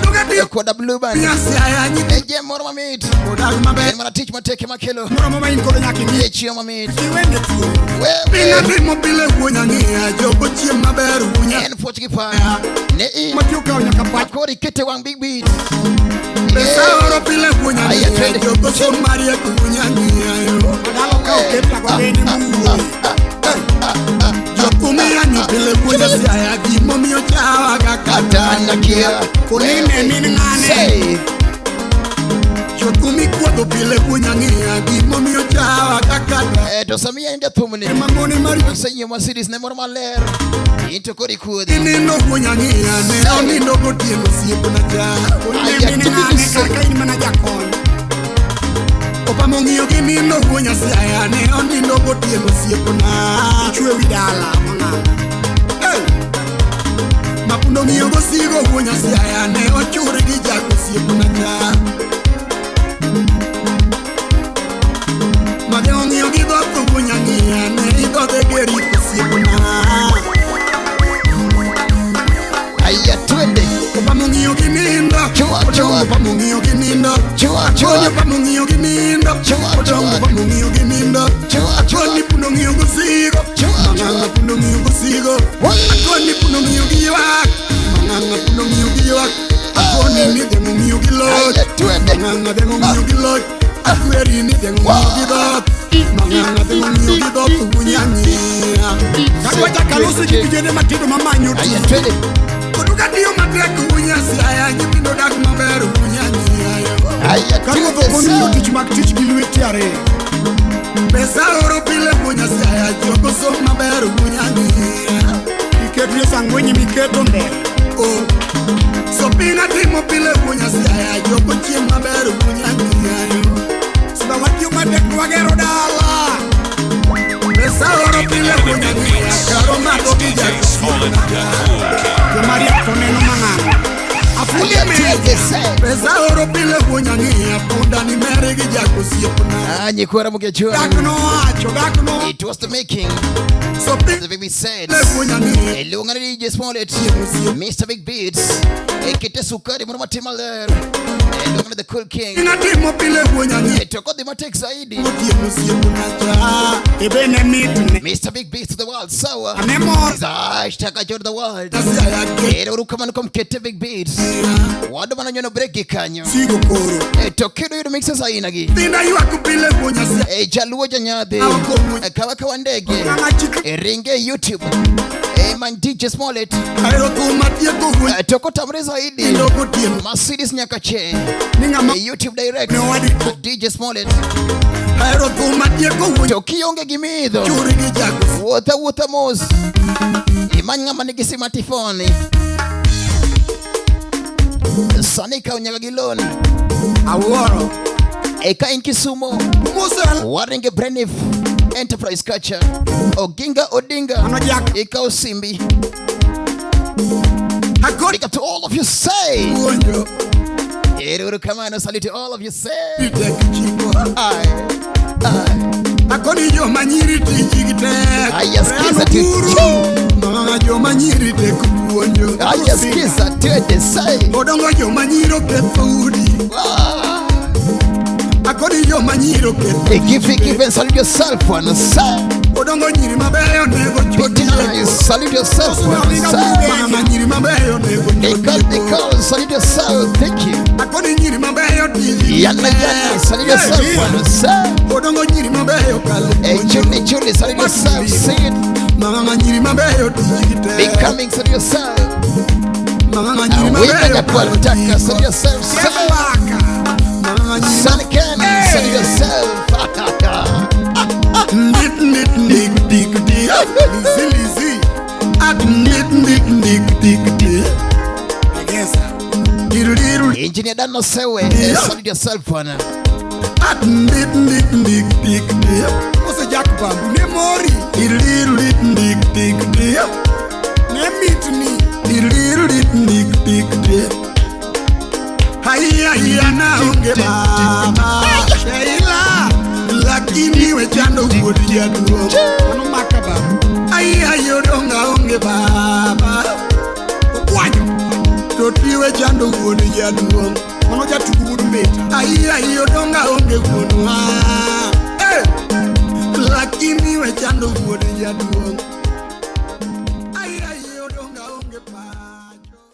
koda blue band wuonya Siaya, nyithindo e jem moro mamit odak maber. En mana tich matek ema kelo Moro ma in kod nyaka ing'i e chiemo mamit. Iwene thuolo. Wewe Piny atimo pile wuonya ng'iya, jogo chiem maber wuonya. En puoch gi pak ne in Matiyo kawo nyaka pach. Koro ikete wang' big beat. Pesa oro pile wuonya Aya, ng'iya, twende. jogo som mariek wuonya ng'iya yo. Dalo ka oketa go bende muoyi. Jothum iyanyo pile wuonya Siaya, gimomiyo chawa ga Kata nakia. Konine min ng'ane. Say. Jothum ikuodho pile wuonya ng'iya, gimomiyo chawa ga kata. To samia inde thumni. Ema mone mari Osenyiewo Mercedes ne moro maler. In to koro ikuodhi. Inindo wuonya ng'iya, ne onindo gotieno osiepna cha. Aya, Konine min ng'ane kar ka in mana jakony. Obama ong'iyo gi nindo wuonya Siaya, ne onindo gotieno osiepna. Ichwe wi dala mang'ang'a. Hey! Mapundo ong'iyo gosigo wuonya Siaya, ne ochur gi jago osiepna cha. Madhe ong'iyo gi dhoth wuonya ng'iya, ne idhodhe geri osiepna. Aya, twende. Obama ong'iyo gi nindo, Chua, chua. odongo Obama ong'iyo gi nindo. Chua, chua. Akoni Obama ong'iyo gi nindo, Chua, odongo chua. Obama ong'iyo gi nindo. Chua, chua. Akoni pundo ong'iyo gosigo, Chua, chua. mang'ang'a pundo ong'iyo gosigo. Wai. Akoni pundo ong'iyo gi ywak, mang'ang'a pundo ong'iyo gi ywak. Akoni ni dhiang' ong'iyo gi loch, Aya, twende. mang'ang'a dhiang' ong'iyo gi loch. Akweri ni dhiang' ong'iyo gi dhoth, mang'ang'a dhiang' ong'iyo gi dhoth wuonya ng'iya. Kadwa chako aloso gi vijende matindo mamanyo Aya, tich. twende. Oduka tiyo matek wuonya Siaya, nyithindo dak maber wuonya ng'iya. Aya, Ka ruoth twende ok omiyo sa. tich mag tich gi lweti ariyo. Pesa oro pile wuonya Siaya, jogo som maber wuonya ng'iya. Iketne sangwenyi miketo mbele. Oh. So piny atimo pile wuonya Siaya, jogo chiem maber wuonya ng'iya. Sba watiyo matek wagero dala. Pesa oro pile wuonya ng'iya, karo madho gi DJ jago Smollett, the Cool King. Joma riek to neno mang'ang'a. Afundi Aya, meja. twende sa. Pesa oro pile wuonya ng'iya, punda ni mere gi jago osiepna. Ah, nyikwara mugechwa. Dak nowacho, dak no. It was the making. So pile The baby said. wuonya ng'iya. Iluonga ni DJ Smollett. Mr. Big Beats. Ekete sukari moro matin maler. Iluonga ni The Cool King. Inatimo pile wuonya ng'iya. To kodhi matek zaidi. Gotieno osiepna cha. Ibene mitne. Mr. Big Beats to the world. Sawa. Ane mor. Hashtag to the world. Siaya ke. Ero uru kamano kuom kete Big Beats. Wado mana nyono break gi kanyo. Sigo koro. To kendo yudo mixes aina gi. Thinda ywak pile wuonya Siaya. Jaluo janyadhi. Kawa kawa ndege. Ng'ama chik. Ringe YouTube. Man DJ Smollett. Ahero thum matieko wuonya. To kotamre zaidi. Nindo gotieno. Mercedes Nyakache. Ni ng'ama YouTube Direct. ne owadi. DJ Smollett. Ahero thum matieko wuonya. To kionge gi midho. Churi gi jago. Wuotha wuotha mos. Imany ng'ama nigi smartphone. Sani ikawo nyaka gi loan. Awuoro. Eka in Kisumo. Musel. Waringe Brenif Enterprise Culture. Oginga Odinga. Ano jak. Ikawo simbi. Akoni Big up to all of you say. puonjo. Ero uru kamano salute to all of you say. Tek chiko. Aye. Aye. Akoni joma nyiri tijgi tek. Aya, skiza tu. Mama joma nyiri tek puonjo. Aya, skiza twende say. Odongo joma nyiro ketho udi. Akoni joma nyiro ketho. Hey, give it, give it, salute yourself one say. Odongo nyiri mabeyo nego Big nice, salute yourself one say. Mama nyiri mabeyo nego Nicole, Nicole, salute yourself. Thank you. Akoni nyiri mabeyo tijgi Yana, yana, salute yourself one say. Odongo nyiri mabeyo kalo Hey, Julie, Julie, salute yourself. Say it. Mama nyiri mabeyo tijgi tek. Becoming, salute yourself. Wimba Nyakwar Mutaka, salute yourself. Sonny Ken, salute yourself. Nit nit nik dik dik Lizzy Lizzy At nit nik nik dik dik Egesa Diru diru Engineer Dan Osewe, salute yourself bwana. At nit nik nik dik dik Ose Jack Bambu ne mori Diru diru dit nik dik dik Ne mitni Diru diru dit nik dik dik Haiya hiya na onge baba Sheila Lakini we chando wuod jaduong' Mano maka baba Ai ai odong' aonge baba Okwanyo To ti we chando wuod jaduong' Mano jatugo wuod mbeta Ai ai odong' aonge wuonwa. Eh! Lakini we chando wuod jaduong'